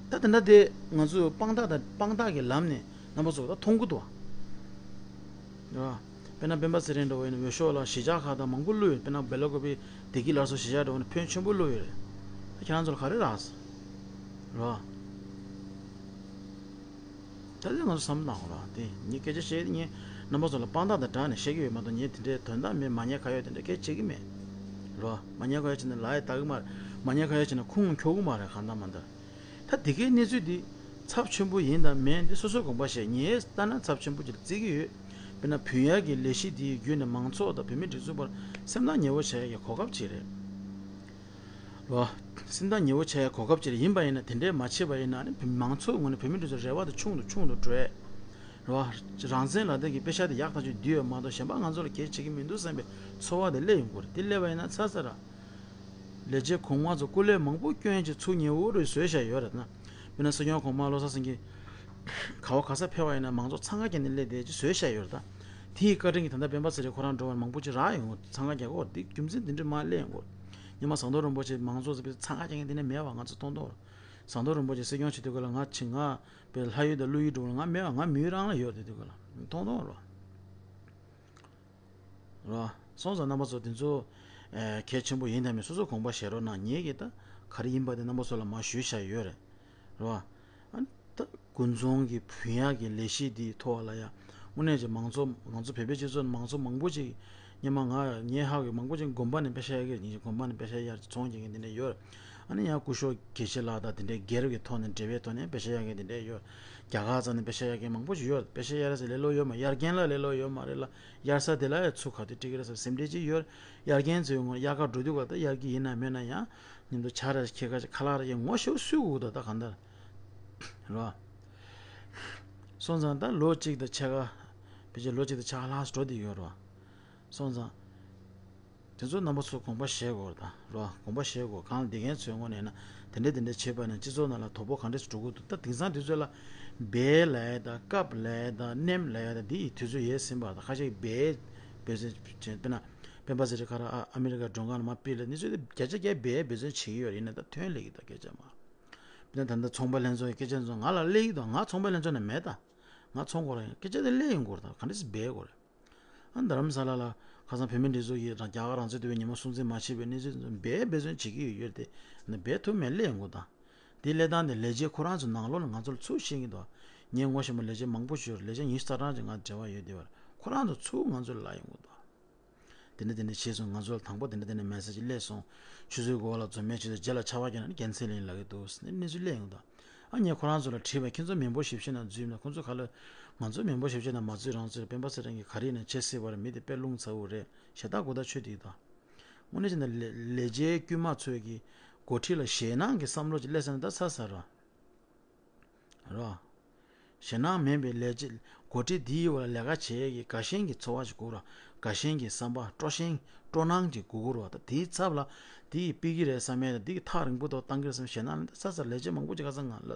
ད་དེ་འདྲ་དེ་ང་ཚོས་དཔང་རྟགས་དང་དཔང་རྟགས་ཀྱི་ལམ་ནས་རྣམ་པ་ཚོ་ད་མཐོང་གི་འདུག་བ། རེད་བ། དཔེར་ན་སྤེན་པ་ཚེ་རིང་འདྲ་བོ་ཡིན་ན་འོས་ཤོག་ལ་གཞིས་ཆགས་ཁག་དང་མང་པོ་བླུགས་ཡོད། དཔེར་ན་སྦེ་ལ་ཀུ་པི་བདེ་སྐྱིད་སླར་གསོ་གཞིས་ཆགས་འདྲ་བོ་ནས་ཕོན་ཆེན་པོ་བླུགས་ཡོད་རེད། ད་ཁྱེད་རང་ཚོ་ལ་ག་རེ་རག་སོང་། རེད་བ། ད་དེ་ང་ཚོ་བསམ་བློ་བཏང་དགོས་རེད་བ། དེ་ངས་སྐད་ཆ་བཤད་དེ་ངས་རྣམ་པ་ཚོ་ལ་དཔང་རྟགས་དང་སྦྲགས་ནས་བཤད་ཀྱི་ཡོད་མ་གཏོགས་ངས་དེ་འདྲའི་དོན་དག་མེད་མ་ཉེས་ཁ་གཡོག་དེ་འདྲ་སྐད་བྱེད་ཀྱི་མེད། རེད་བ། མ་ཉེས་ཁ་གཡོག་བྱས་ན་ལ་ཡ་ལྟ་གི་མ་རེད། མ་ཉེས་ཁ་གཡོག་བྱས་ན་ཁུངས་འཁྱོལ་གི་མ་རེད། གང་ལྟར་མ་ལྟར། ད་དེ་གའི་གནས་ཚུལ་འདི་ཚབས་ཆེན་པོ་ཡིན་དང་མིན་འདི་སོ་སོའི་དགོངས་པ་བཞེས། ངས་ལྟ་ན་ཚབས་ཆེན་པོ་ཅིག་ལ་བརྩི་གི་ཡོད། དཔེར་ན་བུན་གཡར་གྱི་ལས་གཞི་འདིའི་བརྒྱུད་ནས་མང་ཚོགས་དང་བོད་མིའི་སྒྲིག་འཛུགས་བར་སེམས་ཐག་ཉེ་བོ་བྱེད་ཡག་གི་གོ་སྐབས་ཅིག་རེད། རེད་བ། སེམས་ཐག་ཉེ་བོ་བྱེད་ཡག་གོ་སྐབས་ཅིག་རེད། ཡིན་པ་ཡིན་ན་དེ་འདྲས་མ་བྱས་པ་ཡིན་ན་ནི་བོད་མང་ཚོགས་ངོས་ནས་བོད་མིའི་སྒྲིག་འཛུགས་རེ་བ་དེ་ཆུང་དུ་ཆུང་དུ་འགྲོ་ཡས། རེད་བ། རང་བཙན་ལག་དེབ་ཀྱི་པེ་ཤག་དེ་ཡག་ཐག་ཆོད་བསྡུས་ཡོད་མ་གཏོགས་གཞན་པ་ང་ཚོ་ལ་གལ་ཆེ་གི་མི་འདུག་བསམ་པའི་ཚོར་བ་དེ་སླེབས་ཡོང་གི་རེད། དེ་སླེབས་པ་ཡིན་ན་ཚ་ཚ་ར། ལས་བྱེད་གོང་མ་ཚོ་སྐུ་ལས་མང་པོ་བསྐྱོན་བྱས་ཚུར་ཉེ་བོ་རུ་བཟོས་བཞག་ཡོད་རེད་ན། དཔེར་ན་སྲིད་སྐྱོང་གོང་མ་བློ་བཟང་སེང་གེ་ག་བ་ག་ས་ཕེབས་པ་ཡིན་ན་མང་ཚོགས་འཚང་ཁ་བརྒྱབ་ནས་སླེབས་བསྡད་ཅེས་བཟོས་བཞག་ཡོད་རེད་ད། དེའི་བཀའ་དྲིན་གྱིས་ད་ལྟ་སྤེན་པ་ཚེ་རིང་ཁོ་རང་འགྲོ་བར་མང་པོ་ཅིག་རག་ཡོང་གི། འཚང་ཁ་རྒྱག་གི་ཡོད་རེད། འདི་རྒྱུ་མཚན་འདི་འདྲ་མར་སླེབས་ཡོང་གི་ཡོད་རེད། སྔོན་མ་ཟམ་གདོང་རིན་པོ་ཆེ་མང་ཚོགས་ཚོ་འཚང་ཁ་རྒྱག་མཁན་འདི་ནས་མེད་པ་ང་ཚོ་མཐོང་མཐོང་རེད། ཟམ་གདོང་རིན་པོ་ཆེ་སྲིད་སྐྱོང་བྱེད་དུས་སྐབས་ལ་ང་ཆེ་ང་བའི་ལྷ་ཡུལ་དང་ཀླུ་ཡུལ་འགྲོ་ལ་ང་མེད་པ་ང་མི་ཡུལ་རང་ལ་ཡོད་རེད། དེ་དུས་སྐབས་ལ་མཐོང་མཐོང་རེད། རེད་བ། སོང་ཙང་རྣམ་པ་ཚོ་དེ་ཚོ་ཨེ་གལ་ཆེན་པོ་ཡིན་དང་མིན་སོ་སོ་དགོངས་པ་བཞེས་རོགས་གནང་། ངེད་ཀྱིས་ད་ག་རེ་ཡིན་པ་དེ་རྣམ་པ་ཚོ་ལ་མར་ཞུས་བཞག་ཡོད་རེད། རེད་བ། ཨ་ནི་ད་དགུན་ཚོང་གི་བུན་གཡར་གྱི་ལས་གཞི་འདིའི་ཐོག་ལ་ཡང་དངོས་གནས་ཀྱི་མང་ཚོགས་ང་ཚོ་བོད་པའི་སྤྱི་ཚོགས་ནང་མང་ཚོགས་མང་པོ་ཅིག་སྔོན་མ་ང་ངའི་ཧ་གི་མང་པོ་ཅིག་དགོན་པ་ནས་པེ་ཤག་གཡར་གྱི་ཡིན། དགོན་པ་ནས་པེ་ཤག་གཡར་ཚོང་རྒྱག་མཁན་དེ་འདྲ་ཡོད་རེད། ཨ་ནི་ཡང་སྐུ་ཞབས་དགེ་བཤེས་ལགས་དང་དེ་འདྲའི་སྒེར་གྱི་ཐོག་ནས་འབྲེལ་བའི་ཐོག་ནས་པེ་ཤག་གཡར་མཁན་དེ་འདྲ་ཡོད། རྒྱ་གར་རྩ་ནས་པེ་ཤག་གཡར་མཁན་མང་པོ་ཞིག་ཡོད། པེ་ཤག་གཡར་ས་ལས་སླ་པོ་ཡོད་མ་རེད། གཡར་མཁན་ལ་ལས་སླ་པོ་ཡོད་མ་རེད་ལ། གཡར་ས་དེ་ལ་ཡང་ཚུར་ག་དུས་སྤྲད་ཀྱི་རེད་ཟེར་སེམས་ཁྲལ་ཅིག་ཡོད། གཡར་མཁན་ཚོའི་ངོས་གཡར་ག་འགྲོ་དུས་ག་ད་གཡར་གྱི་ཡིན་ན་མེད་ན་ཡང་མཉམ་དུ་ཇ་རེ་ཁྱེར་ག་ཅིག་ཁ་ལག་རེ་ཡང་ངོ་ཤེས་པ་སུས་དགོས་ད་ད་གང་ལྟར། རེད་བ། སོང་ཙང་ད་ལོ་གཅིག་དང་ཕྱེད་ཀ། ཕལ་ཆེར་ལོ་གཅིག་དང་ཕྱེད་ཀ་ལྷག་འགྲོ་བསྡད་ཡོད་རེད་བ། སོང་ཙང་། དེ་ཚོ་རྣམ་པ་ཚོ་དགོངས་པ་བཞེས་དགོས་རེད་ད། རོ། དགོངས་པ་བཞེས་དགོས། གང་ལ་བསྡད་མཁན་ཚོའི་ངོས་ནས་ན་དེ་འདྲ་དེ་འདྲ་བྱས་པ་ན་སྤྱི་ཚོགས་ནང་ལ་དོ་ཕོག་ག་འདྲ་ཞིག་འགྲོ་གི་འདུག་ད་དེང་སང་དུས་ཚོད་ལ་སྦས་ལབ་ཡ་དང་སྐབས་ལབ་ཡ་དང་མནན་ལབ་ཡ་དང་འདི་ཡི་དུས་ཚོད་ཡལ་ཟིན་པ་དང་། ཁ་ཤས་ཀྱིས་སྦས་འབད་བརྩོན་བྱས། དཔེར་ན་སྤེན་པ་ཚེ་རིང་ཁ་ར་ཨ་ཨ་མི་རི་ཀ་མགྲོན་ཁང་ལ་མར་ཕེབས་ལ་གནས་ཚུལ་དེ་བརྒྱ་ཆ་བརྒྱ་སྦས་འབད་བརྩོན་བྱེད་ཀྱི་ཡོད་རེད། ཡིན་ན་ད་ཐོན་སླེབས་ཀྱི་ད་སྐད་ཆ་མ། དཔེར་ན་ད་ལྟ་ཚོང་པ་ལྷན་ཚོགས་ཀྱི་སྐད་ཆ་ཚོ་ང་ལ་སླེབས་ཀྱི་འདུག་ང་ཚོང་པ་ལྷན་ཚོགས་ནང་མེད་ད། ང་ཚོང་ཁོ་རང་ཡང་སྐད་ཆ་དེ་སླེབས་ཡོང་གི་རེད་ད། ག་འདྲ་སེ་སྦས་དགོས་རེད། ཨ་རྡ་རམ་ས་ལ་ལ་ཁ་སང་བོད་མིའི་སྒྲིག་འཛུགས་ཀྱིས་རང་རྒྱ་གར་རང་བཙན་ཐོབ་པའི་ཉིན་མོ་སྲུང་བརྩི་མ་བྱས་པའི་གནས་ཚུལ་དེ་ཚོ་སྦས་འབད་བརྩོན་བྱེད་ཀྱི་ཡོད་ཡོད་དེ། ནི་སྦས་ཐུབ་མེད་སླེབས་ཡོང་གི་ད། དེའི་སླེབས་སྟངས་དེ་ལས་བྱེད་ཁོ་རང་ཚོ་ནང་ལོགས་ལ་ང་ཚོ་ལ་ཚུར་བཤད་ཀྱི་འདུག་ངས་ངོ་ཤེས་པ་ལས་བྱེད་མང་པོ་ཞིག་ཡོད་རེད། ལས་བྱེད་ཉི་ཤུ་རྩ་གྲངས་ཅིག་ང་འབྲེལ་བ་ཡོད་བསྡད་པ་རེད། ཁོ་རང་ཚོ་ཚུར་ང་ཚོ་ལ་ལབ་ཡོང་གི་འདུག་དེ་འདྲ་དེ་འདྲ་བྱས་སོང་། ང་ཚོ་ལ་དང་པོ་དེ་འདྲ་དེ་འདྲ་མེ་སེ་ཇི་སླེབས་སོང་། ཆུ་ཚོད་དགུ་པ་ལ་རྫོང་མའི་ཆུ་ཚོད་བརྒྱད་ལ་ཆར་པ་བརྒྱབ་ན་ནི་ཁེན་སེལ་ཡིན་ལབ་ཀྱི་འདུག་ཟེར་ནས་གནས་ཚུལ་སླེབས་ཡོང་གི་འདུག་ཨ་ངས་ཁོ་རང་ཚོ་ལ་དྲིས་པ། ཁྱེད་ཚོ་མི་འབོར་ཞིབ་བཤེར་ནང་འཛུལ་ན་ཁོང་ཚོ་ག་ལ། ང་ཚོ་མི་འབོར་ཞིབ་བཤེར་ནང་མ་འཛུལ་རང་འཛུལ་སྤེན་པ་ཚེ་རིང་གིས་ག་རེ་ཡིན་ན་བྱེད་སྲིད་པ་རེད། མི་དེ་དཔེ་རླུང་ཚ་བོ་རེད། ཞེ་དྲག་མགོ་ཐག་ཆོད་བསྡད་ཀྱི་འདུག་དངོས་གནས་བྱས་ན་ལས་ལས་བྱེད་དཀྱུས་མ་ཚོས་ཀྱི་འགོ་ཁྲིད་ལ་ཞེད་སྣང་གི་བསམ་བློ་ཅིག་སླེབས་ས་ན་ད་ཚར་ཚར་རེད། རོ། ཞེད་སྣང་མེད་པའི་ལས་བྱེད་འགོ་ཁྲིད་འདིའི་འོག་ལ་ལས་ཀ་བྱེད་ཡས་ཀྱི་དགའ་ཞེན་གྱི་ཚོར་བ་ཞིག་དགོས་ར། དགའ་ཞེན་གྱི་བསམ་པ། སྤྲོ་ཞེན་སྤྲོ་སྣང་ཅིག་དགོས་ཀྱི་རེད་བ། ད་དེའི་ཚབ་ལ་དེ་ཡིས་ཕུད་ཀྱི་རེད་བསམ་ཡས་དང་། དེ་གིས་ཐག་རིང་པོ་ཐོག་བཏང་གི་རེད་བསམ་ཞེད་སྣང་ལ་ད་ཚ་ཚ་ལས་བྱེད་མང་པོ་ཅིག་ཁ་སང་ང་ལ་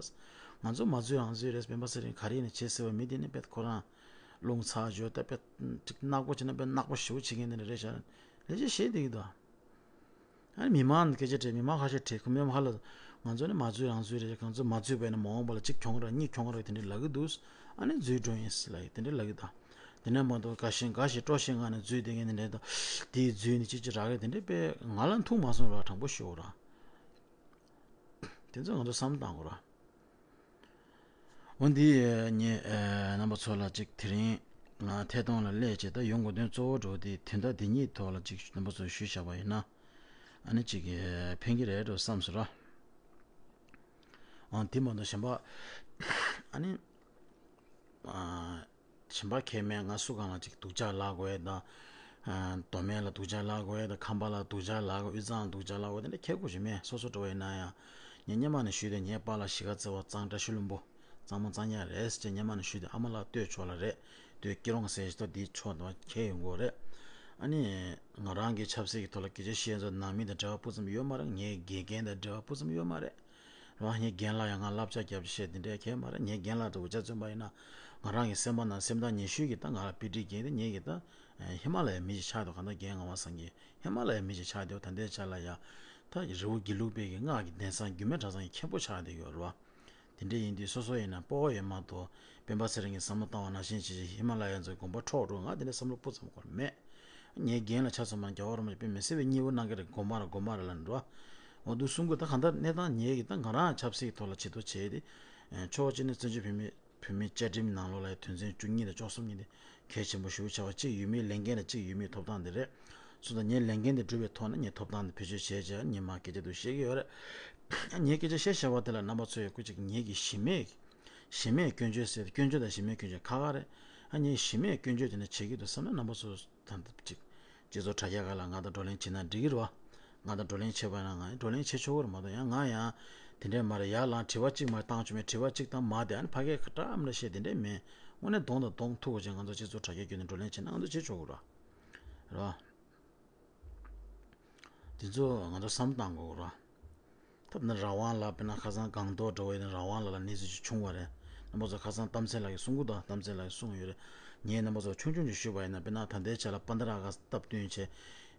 ང་ཚོ་མ་འཛུལ་རང་འཛུལ་རེད། སྤེན་པ་ཚེ་རིང་ག་རེ་ཡིན་ན་བྱེད་སྲིད་པ། མི་དེ་ནི་དཔེ་ཁོ་རང་ རླུང་ཚ་བརྗོད་ད་དཔེ་ཅིག་ནག་པོ་བྱས་ན་དཔེ་ནག་པོ་ཞེ་པོ་བྱེད་མཁན་དེ་འདྲ་རེད་ཤག་ལས་བྱེད་བཤད་བསྡད་ཀྱི་འདུག་ཨ་ནི་མི་མང་སྐད་ཆ་དྲིས། མི་མང་ཁ་ཤས་དྲིས། ཁོ་མི་མང་ཁ་ལ་ང་ཚོ་ནི་མ་འཛུལ་རང་འཛུལ་རེད། ང་ཚོ་མ་འཛུལ་བས་ན་མ་འོངས་པ་ལ་གཅིག་གྱོང་རག་གཉིས་གྱོང་རག་དེ་འདྲ་ལབ་ཀྱི་འདུག་ཨ་ནི་འཛུལ་འགྲོ་ཡིན་ལབ་དེ་འདྲ་ལབ་ཀྱི་འདུག་དེ་ནས་མ་གཏོགས་དགའ་ཞེན་དགའ་ཞེན་སྤྲོ་ཞེན་ངང་ནས་འཛུལ་བསྡད་མཁན་དེ་འདྲ་དང་། དེའི་འཛུལ་ནས་ཅི་ཅི་རག་གི་དེ་འདྲ་དཔེ་ང་ལ་ཐུག་མ་སོང་ར། དྲང་པོ་ཞུ་ར། དེ་ཚོ་ང་ཚོ་བསམ་བཏང་དགོས་ར། འོ་འདི་ངས་རྣམ་པ་ཚོ་ལ་ཅིག་དེ་རིང་ང་ཐད་གཏོང་ལ་སླེབས་བྱས། ད་ཡོང་དགོས་དོན་གཙོ་བོ་འགྲོ་དེ་དོན་དག་འདི་གཉིས་ཐོག་ལ་ཅིག་རྣམ་པ་ཚོ་ཞུས་བཞག་པ་ཡིན་ན། ཨ་ནི་ཅིག་ཕན་གྱི་རེད་འགྲོ་བསམ་སོང་ར། ཨང་དེ་མ་གཏོགས་གཞན་པ་ཨ་ནི་ཨ། གཞན་པ་ཁས་མེད། ང་སུ་གང་ལ་ཅིག་སྡུག་ཅག་ལབ་དགོས་ཡས་དང་། མདོ་སྨད་ལ་སྡུག་ཅག་ལབ་དགོས་ཡས་དང་། ཁམས་པ་ལ་སྡུག་ཅག་ལབ་དགོས། དབུས་གཙང་ལ་སྡུག་ཅག་ལབ་དགོས་དེ་འདྲ་ཁྱད་ཁོ་ཞིག་མེད། སོ་སོ་འགྲོ་བ་ཡིན་ན་ཡང་། ངས་སྔོན་མ་ནས་ཞུས་ཏེ། ངའི་པཱ་ལགས་གཞིས་ཀ་རྩེ་བ་གཙང་བཀྲ་ཤིས་ལྷུན་པོ་གཙང་མ་གཙང་ཡག་རེད་ཟེར་ངས་སྔོན་མ་ནས་ཞུས་ཏེ། ཨ་མ་ལགས་སྟོད་ཕྱོགས་ལ་རེད། སྟོད་སྐྱིད་གྲོང་ཟེར་ཞིག་ད་འདིའི་ཕྱོགས་དང་ཁྱེད་ཡོང་གི་རེད། ཨ་ནི་ང་རང་གི་ཆབ་སྲིད་ཀྱི་ཐོག་ལ་སྐད་ཆ་བཤད་ཚོ་ནང་མི་དང་འབྲེལ་བ་སྤུ་ཙམ་ཡོད་མ་རེད། ངའི་དགེ་རྒན་དང་འབྲེལ་བ་སྤུ་ཙམ་ཡོད་མ་རེད། རང་ངའི་རྒན་ལགས་ཡང་ང་བསླབ་བྱ་རྒྱབ་བྱས་དེ་འདྲའི་གང་ཡང་མ་རེད། ངའི་རྒན་ལགས་དང་འུ་ཅག་བཙུན་པ་ཡིན་ན། ང་རང་གི་སེམས་པ་ནང་སེམས་ཐག་ཉེ་ཤོས་ཀྱི་ད་ང་ལ་པི་ཊི་རྒན་དེ་ངེད་ཀྱི་ད་ཧི་མ་ལ་ཡའི་མི་ཞིག་ཆགས་འདུག་གང་ལྟར་རྒན་ངག་དབང་སངས་རྒྱས་ཧི་མ་ལ་ཡའི་མི་ཞིག་ཆགས་འདུག་ད་ལྟའི་ཆ་ལ་ཡང་ད་རི་བོ་དགེ་ལུགས་པའི་གི་སྔགས་ཀྱི་གདན་ས་རྒྱུད་སྨད་གྲྭ་ཚང་གི་མཁན་པོ་ཆགས་བསྡད་ཡོད་རེད་བ། དེ་འདྲ་ཡིན་དུས་སོ་སོ་ཡིན་ན་སྤོབས་པ་ཡོད་མ་གཏོགས། སྤེན་པ་ཚེ་རིང་གིས་བསམ་བློ་བཏང་བ་ནང་བཞིན་བྱས་བྱས་ཧི་མ་ལ་ཡ་ཚོའི་དགོན་པ་འཕྲོག་འགྲོ། ང་དེ་འདྲ་བསམ་བློ་སྤུ་ཙམ་འཁོར་མེད། ངའི་རྒན་ལ་ཆ་མཚོན་པ་ན་རྒྱལ་བ་རིན་པོ་ཆེ་དཔེ་མི་སྲིད་པའི་མཉེས་པོ་གནང་གི་རེད། དགོངས་པ་རེད། དགོངས་པ་རེད་ལབ་འགྲོ། འོ་འདུག་གསུང་གི། ད་གང་ལྟར་གནས་སྟངས་ངེད་ཀྱི་ད་ང་རང་ཆབ་སྲིད་ཐོག་ལ་བྱེད་ཐུབ་བྱས་ཏེ། ཕྱོགས་གཅིག་ནས་བཙན་བྱོལ་བོད་མི་བོད་མིའི་བཅའ་ཁྲིམས་ནང་ལོགས་ལ་དོན་ཚན་བཅུ་གཉིས་དང་བཅུ་གསུམ་གཉིས་དེ་གལ་ཆེན་པོ་ཞེ་པོ་ཆགས་པ་གཅིག་ཡུལ་མིའི་ལས་འགན་དང་གཅིག་ཡུལ་མིའི་ཐོབ་ཐང་དེ་རེད། སོང་ཙང་ངའི་ལས་འགན་དེ་སྒྲུབ་པའི་ཐོག་ནས་ངས་ཐོབ་ཐང་དེ་བེད་སྤྱོད་བྱས་བྱས་ངས་མར་སྐད་ཆ་དེ་བཤད་ཀྱི་ཡོད་རེད། ངས་སྐད་ཆ་བཤད་བཞག་པ་དེ་ལ་རྣམ་པ་ཚོས་སྐུ་མཁྱེན་ངེད་ཀྱི་གཞི་མེད། གཞི་མེད་སྐྱོན་བརྗོད་ཟེར་ཏེ། སྐྱོན་བརྗོད་དང་གཞི་མེད་སྐྱོན་བརྗོད་ཁ་ཁ་རེད། ཨ་ངས་གཞི་མེད་སྐྱོན་བརྗོད་དེ་འདྲ་བྱེད་ཀྱི་འདུག་བསམ་ན་རྣམ་པ་ཚོ་ད་ལྟ་ཅིག་སྤྱི་ཚོགས་དྲ་རྒྱ་སྒང་ལ་ང་དང་བགྲོ་གླེང་བྱེད་ན་འགྲིག་གི་རེད་བ། ང་དང་བགྲོ་གླེང་བྱེད་པ་ན་ང་བགྲོ་གླེང་བྱེད་ཆོག་གི་རེད་མ་གཏོགས། ཡང་ང་ཡང་དེ་འདྲའི་མ་རེད། ཡར་ལངས་དྲི་བ་གཅིག་མ་བཏང་བྱུང་བའི་དྲི་བ་གཅིག་བཏང་མ་དེ་ཨ་ནི་ཕ་གིར་ཁ་གྲག་མི་འདྲ་བཤད་དེ་འདྲ་མེད། དངོས་གནས་གདོང་དང་གདོང་ཐུག་པ་བྱས་ང་ཚོ་སྤྱི་ཚོགས་དྲ་རྒྱ་བརྒྱུད་ནས་བགྲོ་གླེང་བྱེད་ན་ང་ཚོ་བྱེད་ཆོག་གི་རེད་བ། རེད་བ། དེ་ཚོ་ང་ཚོ་བསམ་བཏང་དགོས་རེད། ད་ནི་རང་དབང་ལགས་དཔེར་ན་ཁ་སང་སྒང་ཏོག་འདྲ་བོ་ཡིན་ན་རང་དབང་ལགས་ལ་གནས་ཚུལ་ཅིག་བྱུང་བ་རེད། རྣམ་པ་ཚོ་ཁ་སང་གཏམ་ཚེ་ལགས་ཀྱིས་གསུང་གི་འདུག་གཏམ་ཚེ་ལགས་ཀྱིས་གསུངས་ཡོད་རེད། ངས་རྣམ་པ་ཚོ་ཆུང་ཆུང་ཅིག་ཞུས་པ་ཡིན་ན། དཔེར་ན་ད་ལྟའི་ཆ་ལ་པན་དྷ་ར་ཨ་གྷ་སི་སྟབས་བསྟུན་བྱས།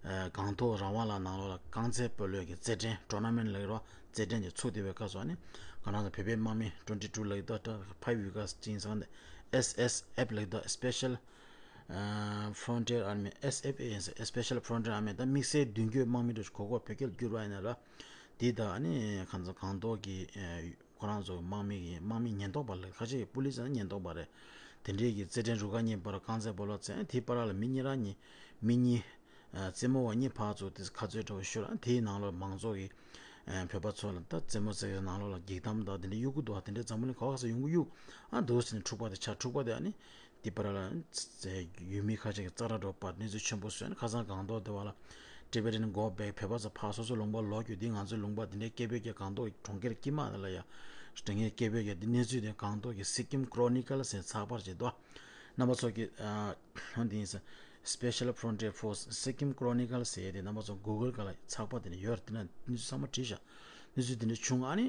སྒང་ཏོག་རང་དབང་ལགས་ནང་ལོགས་ལ་རྐང་རྩེད་སྤོ་ལོའི་གི་རྩེད་འགྲན་ཊོར་ན་མེན་ཊི་ལབ་ཀྱི་རེད་བ། རྩེད་འགྲན་དེ་ཚུགས་བསྡད་པའི་སྐབས་སུ་ཨ་ནི་ང་རང་ཚོ་བོད་པའི་དམག་མི་ཊུ་ཝེན་ཊི་ཊུ་ལབ་ཀྱི་འདུག་ཕའི་ཝི་ག་སི་ཅིག་ཡིན་ས་ག་ནས་ཨེས་ཨེས་ཨེཕ་ལབ་ཀྱི་འདུག་སི་པེ་ཤལ་ཨ་ཕོ་རོན་ཊི་ཡར་ཨར་མི། ཨེས་ཨེཕ་ཨེ་ཡིན་ས། སི་པེ་ཤལ་ཕོ་རོན་ཊི་ཡར་ཨར་མི། ད་དམིགས་བསལ་མདུན་སྐྱོད་དམག་མི་འདྲ་ཞིག་གོ་གོ་བོད་སྐད་ལ་བསྒྱུར་བ་ཡིན་ན་ར། དེ་དང་ཨ་ནི་ཁ་སང་སྒང་ཏོག་གི་ཁོ་རང་ཚོ་དམག་མི་གི་དམག་མི་ཉེན་རྟོག་པ་ལ། ཁ་ཤས་ཀྱིས་པུ་ལིས་ཟེར་ན་ཉེན་རྟོག་པ་རེད། དེ་འདྲའི་གི་རྩེད་འགྲན་རུ་ཁག་གཉིས་བར་རྐང་རྩེད་སྤོ་ལོ་རྩེད། དེའི་བར་ལ་མི་གཉིས་རང་གཉིས། མི་གཉིས། རྩེད་མོ་བ་གཉིས་ཕར་ཚུར་དེ་ཁ་རྩོད་འདྲ་བོ་ཤོར། དེའི་ནང་ལོགས་མང་ཚོགས་ཀྱིས་བོད་པ་ཚོ་ལ་ད་རྩེད་མོ་རྩེད་ཀྱི་ནང་ལོགས་ལ་སྒེག་གཏམ་དང་དེ་འདྲ་གཡུག་གི་འདུག་དེ་འདྲ་འཛམ་བུ་གླིང་ག་བ་ག་ས་ཡོང་གི་ཡོད། ཨ་འདུག་ཟེར་ནས་འཁྲུག་པ་དེ་ཆགས། འཁྲུག་པ་དེ་ཨ་ནི་དེ་བར་ལ་ཡུལ་མི་ཁ་ཤས་ཀྱིས་ཙག་ར་འདྲ་བོ་སྤར་གནས་ཚུལ་ཆེན་པོ་བཟོས། ཨ་ནི་ཁ་སང་སྒང་ཏོག་དེ་བ་ལ་Tibetan go back བོད་པ་ཚོ་ཕར་སོ་སོ་ལུང་པར་ལོག་རྒྱུ། འདི་ང་ཚོའི་ལུང་པ་འདི་འདྲའི་སྐད་འབོད་རྒྱག་སྒང་ཏོག་གྲོང་ཁྱེར་དཀྱིལ་མ་དེ་ལ་ཡ་དྲང་ངེས་སྐད་འབོད་རྒྱག་འདི་གནས་ཚུལ་དེ་སྒང་ཏོག་གི་Sikkim Chronicles ཟེར་ཚགས་པར་ཅིག་འདུག་རྣམ་པ་ཚོ་གི་ཨ་འདི་ཡིན་ས། Special Frontier Force Sikkim Chronicles ཟེར་ཡས་དེ་རྣམ་པ་ཚོ་Google སྒང་ལ་ཚགས་པར་དེ་འདྲ་ཡོད་རེད། དེ་ན་གནས་ཚུལ་ཚང་མ་བྲིས་བཞག་གནས་ཚུལ་དེ་འདྲ་བྱུང་། ཨ་ནི་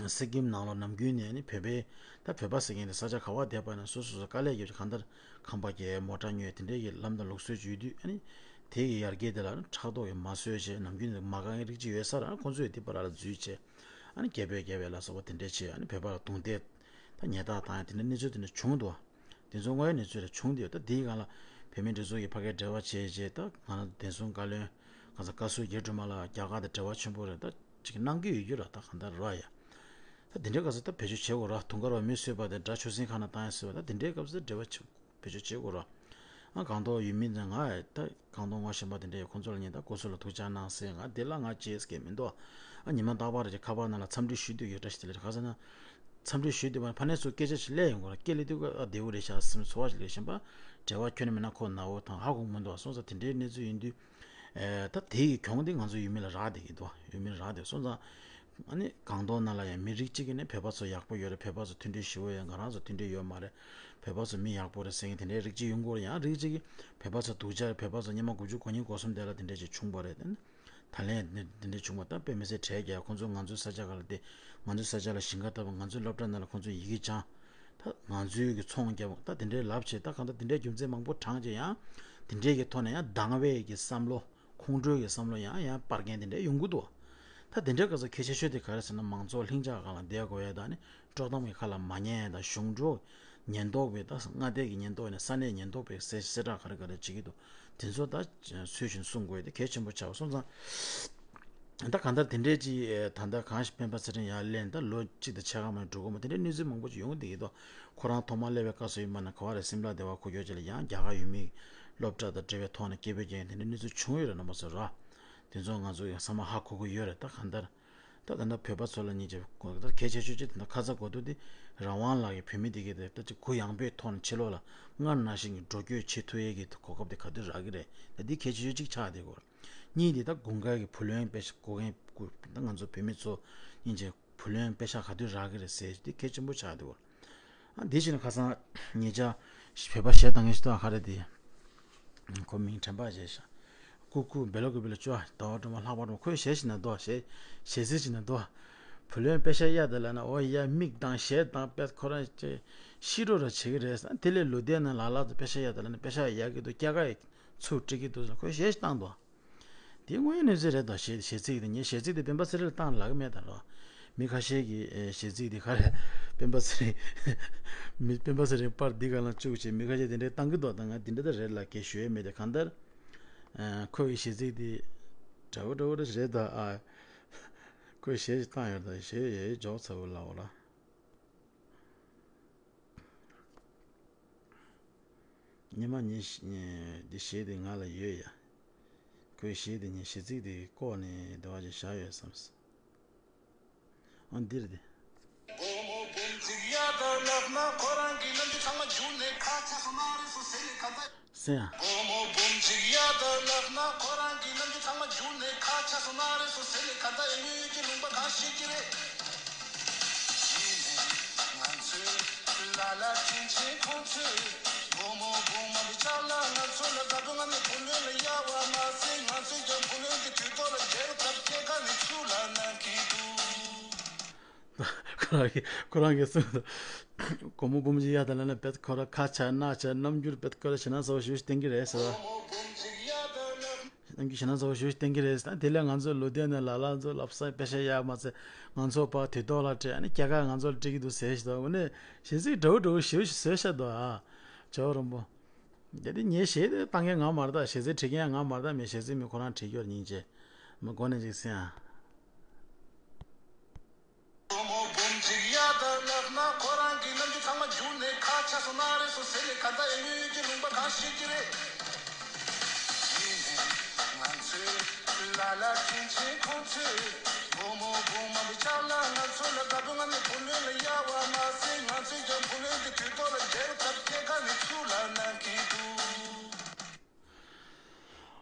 སི་ཀིམ་ནང་ལོགས་ནམ་རྒྱུན་ནས་ནི་བོད་པའི། ད་བོད་པ་ཟེར་མཁན་དེ་ས་ཆ་ག་བ་བསྡད་པ་ཡིན་ན་སོ་སོ་སོ་དཀའ་ལས་རྒྱབ་ཀྱི། གང་ལྟར་ཁང་པ་རྒྱག་མོ་ཊ་ཉོས་དེ་འདྲའི་གི་ལམ་དང་ལུགས་སྲོལ་ཅིག་ཡོད་དུས། ཨ་ནི་དེ་གི་ཡར་རྒྱས་དེ་ལ་ཕྲག་དོག་གིས་མ་བཟོད་བྱས། ནམ་རྒྱུན་ནས་མ་དགའ་མཁན་རིགས་གཅིག་ཡོད་ས་རེད། ཨ་ཁོང་ཚོས་དེ་པར་ལ་འཛུལ་བྱས། ཨ་ནི་སྐད་འབོད་རྒྱབ་པ་ལ་སོགས་པ་དེ་འདྲ་བྱས། ཨ་ནི་བོད་པ་ལ་རྡུང་རྡེག་ད་ཉེས་རྡུང་བཏང་ཡ་དེ་འདྲ་གནས་ཚུལ་དེ་འདྲ་བྱུང་འདུག་དེ་ཚོ་དངོས་ཡོད་གནས་ཚུལ་རེད། བྱུང་བསྡད་ཡོད། ད་དེའི་སྒང་ལ་བོད་མིའི་སྒྲིག་འཛུགས་ཀྱིས་ཕ་གིར་འབྲེལ་བ་བྱས་བྱས། ད་ང་རང་བདེ་སྲུང་བཀའ་བློན་གང་ཟག་བཀའ་ཟུར་རྒྱ་སྒྲོལ་མ་ལགས་རྒྱ་གར་དང་འབྲེལ་བ་ཆེན་པོ་རེད། ད་ཅིག་གནང་གི་ཡོད་རྒྱུ་ར། ད་གང་ལྟར་ར་ཡ། ད་དེ་འདྲའི་སྐབས་སུ་ད་བེད་སྤྱོད་བྱེད་དགོས་ར། དུང་དཀར་བ་མི་གསོད་པ་དང་དགྲ་ཆོས་སྲིད་ཁ་ན་བཏང་ཡ་ཟེར་བ། ད་དེ་འདྲའི་སྐབས་སུ་འབྲེལ་བ་བྱེད། བེད་སྤྱོད་བྱེད་དགོས་ར། ཨ་སྒང་ཏོག་ཡུལ་མི་ཚོ་ང་ད་སྒང་ཏོག་ངོ་ཤེས་པ་དེ་འདྲ་ཡོད། ཁོང་ཚོ་ལ་ངས་ད་སྐུ་གཟུགས་ལ་ཐུགས་ཅག་གནང་ཟེར། ང་དེ་ལ་ང་བྱེད་ཀྱི་མི་འདུག་ཨ་ཉི་མ་རྟག་པར་ཅིག་ཁ་པར་ནང་ལ་འཚམས་འདྲི་ཞུ་འདོད་ཡོད་འདྲ་ཞིག་དེ་ལས། ག་ཟེར་ན། འཚམས་འདྲི་ཞུ་འདོད་པ་ཕ་ནས་ཚུར་སྐད་ཆ་ཞིག་སླེབས་ཡོང་གི་ར། སྐད་སླེབས་དུས་ཨ་བདེ་པོ་རེད་ཤག་བསམ་ཚོར་བ་ཞིག་སླེབས། གཞན་པ་འབྲེལ་བ་ཁྱོན་ནས་མེད་ན་ཁོ་ན་འོ་ཐང་ཧ་གོ་མི་འདུག་སོང་ཙང་དེ་འདྲའི་གནས་ཚུལ་ཡིན་དུས། ཨེ་ད་དེ་ཡི་གྱོང་དེ་ང་ཚོ་ཡུལ་མི་ལ་རག་བསྡད་ཀྱི་འདུག་ཡུལ་མི་ལ་རག་བསྡད་སོང་ཙང་། ཨ་ནི་སྒང་ཏོག་ནང་ལ་ཡང་མི་རིགས་གཅིག་གིས་ནི་བོད་པ་ཚོ་ཡག་པོ་ཡོད་རེད། བོད་པ་ཚོ་མཐུན་སྒྲིལ་ཞེ་པོ་ཡོད། ང་རང་ཚོ་མཐུན་སྒྲིལ་ཡོད་མ་རེད། བོད་པ་ཚོ་མི་ཡག་པོ་རེད་ཟེར་མཁན་དེ་འདྲའི་རིགས་གཅིག་ཡོང་གི་རེད། ཡང་རིགས་གཅིག་གིས་བོད་པ་ཚོ་སྡུག་ཅག་རེད། བོད་པ་ཚོ་སྔོན་མ་དགུ་བཅུ་གོ་གཉིས་གོ་གསུམ་དེ་ལ་དེ་འདྲ་ཅིག་བྱུང་བ་རེད། ད་ནི་ད་ལན་དེ་འདྲ་བྱུང་བ་ད་དཔེ་མི་སྲིད་བྲེལ་རྒྱག་ཁོང་ཚོ་ང་ཚོའི་ས་ཆ་སྒང་ལ་བསྡད། ང་ཚོའི་ས་ཆ་ལ་ཞིང་ཁ་བཏབ། ང་ཚོའི་སློབ་གྲྭ་ནང་ལ་ཁོང་ཚོས་ཡི་གེ་སྦྱང་། ད་ང་ཚོའི་གི་ཚོང་རྒྱབ་ད་དེ་འདྲའི་ལབ་བྱེད་ད་གང་ལྟར་དེ་འདྲའི་རྒྱུ་མཚན་མང་པོ་དྲངས་བྱས་ཡང་དེ་འདྲའི་གི་ཐོག་ནས་ཡང་སྡང་བའི་གི་བསམ་བློ་ཁོང་ཁྲོའི་གི་བསམ་བློ་ཡང་ཡང་སྤར་མཁན་དེ་འདྲའི་ཡོང་གི་འདུག་ད་དེ་འདྲའི་སྐབས་སུ་གལ་ཆེ་ཤོས་དེ་ག་རེ་ཟེར་ན་མང་ཚོགས་ལྷིང་འཇགས་སྒང་ལ་བསྡད་དགོས་ཡ་ད་ནི་དཀྲོག་གཏམ་གྱི་ཁ་ལ་མ་ཉན་ཡ་ད་གཞུང་འབྲེལ་ཉེན་རྟོག་པས་ད་མངའ་སྡེ་གི་ཉེན་རྟོག་ནས་ས་གནས་ཉེན་རྟོག་པས་གསལ་གསལ་བསྒྲགས་ག་རེ་ག་རེ་བྱེད་ཀྱི་འདུག་དེ་ཚོ་ད་ཚུལ་བཞིན་སྲུང་དགོས་ཡ་དེ་གལ་ཆེན་པོ་ཆགས་པ་སོང་ཙང་། ད་གང་ལྟར་དེ་འདྲའི་ཅིག་ད་ལྟ་གང་ཞིག་སྤེན་པ་ཚེ་རིང་ཡར་ལེན་ད་ལོ་གཅིག་དང་ཕྱེད་ཀ་མ་འགྲོ་གོ་མ་དེ་འདྲའི་གནས་ཚུལ་མང་པོ་ཅིག་ཡོང་བསྡད་ཀྱི་འདུག་ཁོ་རང་ཐོག་མར་སླེབས་པའི་སྐབས་སུ་ཡིན་པ་ན་ག་བ་རེད་སིམ་ལ་སྡེ་བ་ཁུག་ཀྱོག་ཅིག་ལ་ཡང་རྒྱ་གར་ཡུལ་མི་སློབ་གྲྭ་དང་འབྲེལ་བའི་ཐོག་ནས་སྐད་འབོད་རྒྱག་མཁན་དེ་འདྲའི་གནས་ཚུལ་བྱུང་ཡོད་རེད་རྣམ་པ་ཚོ་ར། དེ་ཚོ་ང་ཚོ་ཡང་ཚང་མ་ཧ་གོ་གི་ཡོད་རེད་ད་གང་ལྟར། ད་ད་ལྟ་བོད་པ་ཚོ་ལ་ཉིད་ཀྱི་གོ་ད་གལ་ཆེ་ཤོས་ཅིག་ད་ལྟ་ཁ་ཚ་དགོས་གཏུགས་དེ་རང་དབང་ལགས་ཀྱི་བོད་མི་དེ་གའི་དེ་ད་ཅིག་གུ་ཡངས་པོའི་ཐོག་ནས་ཕྱི་ལོགས་ལ་སྔར་ནང་བཞིན་གྱི་འགྲོ་སྐྱོད་བྱེད་ཐུབ་ཡས་ཀྱི་གོ་སྐབས་དེ་ག་དུས་རག་གི་རེད་ད་འདི་གལ་ཆེ་ཤོས་ཅིག་ཆགས་བསྡད་ཀྱི་ཡོད་རེད། གཉིས་དེ་ད་དགུན་ཁ་གི་བུ་ལོན་དཔེ་ཆ་དགོས་མཁན་ཀུ་ད་ང་ཚོ་བོད་མི་ཚོ་ཉིད་ཀྱི་བུ་ལོན་དཔེ་ཆ་ག་དུས་རག་གི་རེད་ཟེར་དེ་གལ་ཆེན་པོ་ཆགས་བསྡད་ཀྱི་ཡོད་རེད། ཨ་འདི་བྱས་ན་ཁ་སང་ཉེ་ཆར་བོད་པ་གཞས་བཏང་མཁན་ཞིག་འདུག་ཨ་ཁ་རེད་དེ། ཁོ་མིང་དྲན་པ་བརྗེད་ཤག་ཀུ་ཀུ་བེ་ལོ་ཀུ་བེ་ལོ་ཅོ་ཟླ་བ་སྒྲོལ་མ་ལྷག་པ་སྒྲོལ་མ་ཁོས་གཞས་ཤིག་ན་འདུག་གཞས་གཞས་ཚིག་ཅིག་ན་འདུག་བུ་ལོན་དཔེ་ཤ་གཡར་དེ་ལ་ན་འོ་ཡ་མིག་དང་གཞས་དང་དཔེ་ཁོ་རང་ཅེ་ཤི་རོ་ར་བྱེད་ཀྱི་རེད་ཟེར་དེ་ལས་ལོ་ཟླའི་ནང་ལ་ལག་ཏུ་དཔེ་ཤ་གཡར་དེ་ལ་ན་དཔེ་ཤ་གཡར་གྱི་འདུག་སྐྱ་ཀ་ཡི་ཚུར་སྤྲད་ཀྱི་འདུག་ཟེར་ཁོས་གཞས་ཤིག་བཏང་འདུག་དེ་དངོས་ཡོད་གནས་ཚུལ་རེད་དོ། གཞས་གཞས་ཚིག་དེ་ངས་གཞས་ཚིག་དེ་སྤེན་པ་ཚེ་རིང་ལ་བཏང་ལབ་ཀྱི་མེད་ད་རོ། མི་ཁ་ཤས་ཀྱིས་ཨེ་གཞས་ཚིག་དེ་ག་རེ་སྤེན་པ་ཚེ་རིང་། མི་སྤེན་པ་ཚེ་རིང་པར་འདི་ག་ལ་བཅུག་བྱས་མི་ཁ་ཤས་དེ་འདྲའི་བཏང་གི་འདུག་ད་ང་དེ་འདྲ་ད་རེད་ལ་གས་ཞུ་ཡས་མེད་དེ་གང་ལྟར། ཨ་ཁོ་གི་གཞས་ཚིག་དེ་འདྲ་བོ་འདྲ་བོ་རེད་ད་ཨ། ཁོས་གཞས་ཤིག་བཏང་ཡོད་ད་གཞས་ཡས་འཇོག་ཚ་བོ་ལ་འོ་ལ། ཉི་མ་ཉི་ཤ་ཉི་འདི་གཞས་འདི་ང་ལ་ཡོད་ཡ། ཁོའི་གཞས་འདི་ཉི་གཞས་ཚིག་འདི་ལྐོག་ནས་འདི་བ་ཅིག་བཞག་ཡོད་བསམ། ཨ་འདིར་འདི། སེ་ཡ། ཁོ་རང་གིས་ཁོ་རང་གིས་གསུངས་འདུག་སྒོར་མོ་འབུམ་གཅིག་གཡར་དང་ལབ་ན་བེད་ཁོ་རང་ཁ་ཆག་སྣ་ཆག་རྣམ་འགྱུར་བེད་ཁོ་རང་ཞེད་སྣང་ཚ་བོ་ཞེ་པོ་ཞིག་བསྟན་གྱི་རེད་ཟེར་བ། རྣམ་འགྱུར་ཞེད་སྣང་ཚ་བོ་ཞེ་པོ་ཞིག་བསྟན་གྱི་རེད་ཟེར། དེ་ལས་ང་ཚོ་ལོ་ཟླའི་ནང་ལ་ལ་ཚོ་ལབ་ས་དཔེ་ཤ་ཡག་མ་ཚད་ང་ཚོ་ཕར་དུས་ཐོག་ལ་སྤྲད་ཨ་ནི་སྐྱ་ཀ་ང་ཚོ་ལ་སྤྲད་ཀྱི་འདུག་ཟེར་ཞིག་འདུག་འོ་ནས་གཞས་ཚིག་འདྲ་བོ་འདྲ་བོ་ཞེ་པོ་ཞིག་བཟོས་ཤག་འདུག་ཨ། ཇོ་རོན་པོ། དེ་དེ་ངས་གཞས་དེ་བཏང་མཁན་ང་མ་རེད་ད། གཞས་ཚིག་བྲིས་མཁན་ང་མ་རེད་ད། མི་གཞས་ཚིག་མི་ཁོ་རང་བྲིས་ཀྱི་ཡོད་སྙིང་རྗེ། མི་མགོ་ནས་ཅིག་སེང་ཨ།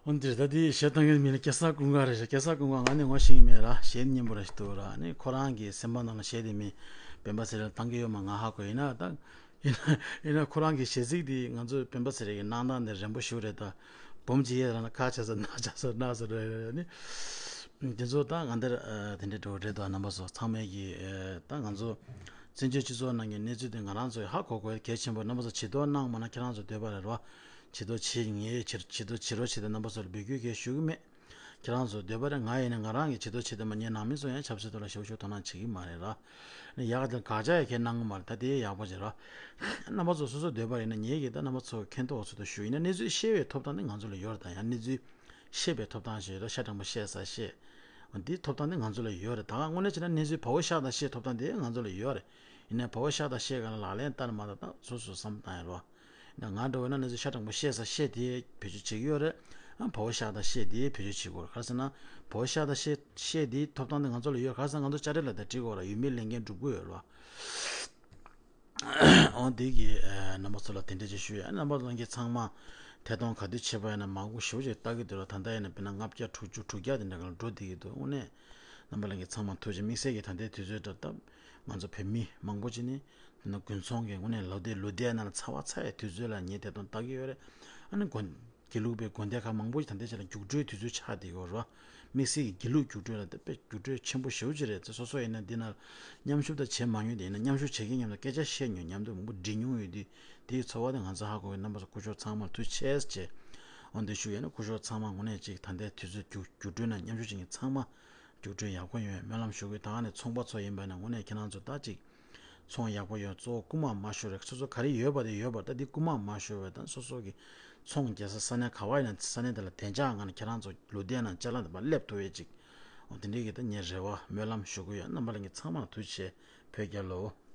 འོན་ཏེ་ད་དེའི་གཞས་བཏང་མཁན་མི་ལ་སྐལ་བཟང་ཀུན་དགའ་རེད་ཤག་སྐལ་བཟང་ཀུན་དགའ་ང་ནི་ངོ་ཤེས་ཀྱི་མེད་ར། གཞས་སྙན་པོ་ར་ཞིག་འདུག་ར། ཨ་ནི་ཁོ་རང་གི་སེམས་པ་ནང་ལ་གཞས་དེ་མི་སྤེན་པ་ཚེ་རིང་ལ་བཏང་གི་ཡོད་མ་ང་ཧ་གོ་ཡིན་ན་ད། ཡིན་ན་ཡིན་ན་ཁོ་རང་གི་གཞས་ཚིག་དེ་ང་ཚོ་སྤེན་པ་ཚེ་རིང་གི་གནང་སྟངས་དེ་རན་པོ་ཞིག་རེད་ད། འབུམ་གཅིག་གཡར་ན་ཁ་ཆག་ས་སྣ་ཆག་ས་སྣ་ས་རེད་ནི། དེ་ཚོ་ད་ང་འདིར་དེ་འདྲའི་འགྲོ་རེད་ད། རྣམ་པ་ཚོ་ཚང་མས་ཀྱི་ད་ང་ཚོ་བཙན་བྱོལ་སྤྱི་ཚོགས་ནང་གི་གནས་ཚུལ་དེ་ང་རང་ཚོས་ཧ་གོ་དགོས་གལ་ཆེན་པོ། རྣམ་པ་ཚོ་བྱེད་དོ་གནང་མ་གནང་ཁྱེད་རང་ཚོ་འདོད་པ་རེད་རོ། བྱེད་དོ་བྱེད་ངས་བྱེད་བྱེད་དོ་བྱེད་རོགས་བྱེད་དེ་རྣམ་པ་ཚོ་ལ་འབོད་སྐུལ་གལ་ཞུ་གི་མེད། ཁྱེད་རང་ཚོ་འདོད་པ་རེད། ང་ཡིན་ན་ང་རང་གི་བྱེད་དོ་བྱེད་དེ་མ་ཉན་ནང་མི་ཚོ་ཡང་ཆབ་སྲིད་ཐོག་ལ་ཞེ་པོ་ཞེ་པོ་དོ་སྣང་བྱེད་ཀྱི་མ་རེད་ར། ནི་ཡག་དེ་དགག་བྱ་ཡ་ཁྱེད་གནང་གི་མ་རེད། ད་དེ་ཡག་པོ་བྱེད་ར། རྣམ་པ་ཚོ་སོ་སོ་འདོད་པ་ཡིན་ན་ངེད་ཀྱིས་ད་རྣམ་པ་ཚོ་མཁྱེན་རྟོགས་ཚོ་དང་ཞུ་ཡིན་ན་གནས་ཚུལ་ཤེས་པའི་ཐོབ་ཐང་ནི་ང་ཚོ་ལ་ཡོད་རེད། ད་ཡང་གནས་ཚུལ་ཤེས་པའི་ཐོབ་ཐང་ཞིག་ཡོད་རེད། ཤ་དྲང་པོ་བཤད་ས་བཤད། འདིའི་ཐོབ་ཐང་ནི་ང་ཚོ་ལ་ཡོད་རེད། ད་ག་དངོས་གནས་བྱས་ན་གནས་ཚུལ་བ་འོ་ཤ་དང་ཤེས་ཐོབ་ཐང་དེ་ང་ཚོ་ལ་ཡོད་རེད། ཡིན་ནའི་བ་འོ་ཤ་དང་ཤེས་ག་ལ་ལག་ལེན་བསྟར་མ་ཐུབ་ད་སོ་སོ་བསམ་བཏང་ཡ་རོ། ད་ང་འདྲ་བོ་ན་གནས་ཚུལ་ཤ་དྲང་པོ་བཤད་ས་བཤད་དེ་བེད་སྤྱོད་བྱེད་ཀྱི་ཡོད་རེད། ཨ་བ་འོ་ཤ་དང་ཤེས་དེ་བེད་སྤྱོད་བྱེད་དགོས་རེད། ག་རེ་ཟེར་ན་བ་འོ་ཤ་དང་ཤེས་ཤེས་དེའི་ཐོབ་ཐང་དེ་ང་ཚོ་ལ་ཡོད། ག་རེ་ཟེར་ན་ང་ཚོ་ཅ་རེ་ལ་དེ་འགྲིག་གོ་ར་ཡུལ་མིའི་ལས་འགན་སྒྲུབ་དགོས་ཡོད་རེད་བ། འོ་དེ་གི་རྣམ་པ་ཚོ་ལ་དེ་འདྲ་ཅིག་ཞུ་ཡ། རྣམ་པ་ལྷན་རྒྱས་ཚང་མ་ཐད་གཏོང་ག་དུས་བྱེད་པ་ཡིན་ན་མང་པོ་ཞེ་པོ་ཅིག་ལྟ་གི་འདུག་ར། ད་ལྟ་ཡིན་ན་དཔེར་ན་ལྔ་བརྒྱ་དྲུག་ཅུ་དྲུག་བརྒྱ་དེ་འདྲ་ག་ལ་འགྲོ་བསྡད་ཀྱི་འདུག་དངོས་གནས་རྣམ་པ་ལྷན་རྒྱས་ཚང་མ་ཐུགས་རྗེ། དམིགས་བསལ་གྱི་ད་ལྟའི་དུས་ཚོད་འདྲ་སྟབས་ང་ཚོ་བོད་མི་མང་པོ་ཅིག་ནི་དེ་ན་དགུན་ཚོང་གི་དངོས་གནས་ལོ་ཟླའི་ལོ་ཟླའི་ནང་ལ་ཚ་བ་ཚ་ཡའི་དུས་ཚོད་ལ་ངས་ཐད་གཏོང་ལྟ་གི་ཡོད་རེད། ཨ་ནི་དགོན། དགེ་ལུགས་པའི་དགོན་སྡེ་ཁག་མང་པོ་ཞིག་ད་ལྟའི་ཆ་ལ་རྒྱུགས་སྤྲོད་དུས་ཚོད་ཆགས་བསྡད་ཡོད་རེད་བ། དམིགས་བསལ་གྱི་དགེ་ལུགས་རྒྱུགས་སྤྲོད་ལ་དེ་དཔེ་རྒྱུགས་སྤྲོད་ཆེན་པོ་ཞེ་པོ་ཅིག་རེད། དེ་སོ་སོ་ཡིན་ན་འདི་ན་མཉམ་ཞུགས་ད་བྱེད་མ་མྱོང་དེ་ཡིན་ན་མཉམ་ཞུགས་བྱེད་མཁན་མཉམ་དུ་སྐད་ཆ་བཤད་མྱོང་། མཉམ་དུ་མང་པོ་འགྲིག་མྱོང་ཡོད་དུས་དེའི་ཚོར་བ་དེ་ང་ཚོ་ཧ་གོ་བའི་རྣམ་པ་ཚོ་སྐུ་ཞབས་ཚང་མར་ཐུགས་རྗེ་ཆེ་ཞེས། འོ་འདི་ཞུ་ཡས་ན་སྐུ་ཞབས་ཚང་མ་དངོས་གནས་ཅིག་ད་ལྟའི་དུས་ཚོད་རྒྱུགས་རྒྱུགས་སྤྲོད་ན་མཉམ་ཞུགས་བྱེད་མཁན་ཚང་མ་རྒྱུགས་སྤྲོད་ཡག་པོ་ཡོང་བའི་སྨོན་ལམ་ཞུ་གི། ད་ནས་ཚོང་པ་ཚོ་ཡིན་པ་ན་དངོས་གནས་ཁྱེད་རང་ཚོ་ད་ཅིག་ཚོང་ཡག་པོ་ཡོང་། གཙོ་བོ་རྐུ་མ་མ་ཤོར་བའི། སོ་སོ་ག་རེ་ཡོད་པ་དེ་ཡོད་པར་ད་འདི་རྐུ་མ་མ་ཤོར་བའི་ད་སོ་སོ་གི་ཚོང་རྒྱག་ས་ས་གནས་ག་བ་ཡིན་ན་ས་གནས་དེ་ལ་བདེ་འཇགས་ངང་ནས་ཁྱེད་རང་ཚོ་ལུས་བསྡད་ན་ཅ་ལག་འདི་མར་སླེབས་ཐུབ་པའི་ཅིག་འོ་དེ་འདྲའི་གི་ད་ངས་རེ་བ་སྨོན་ལམ་ཞུ་གི་ཡོད། རྣམ་པ་ལྷན་རྒྱས་ཚང་མ་ལ་ཐུགས་རྗེ་ཆེ། བོད་རྒྱལ་ལོ།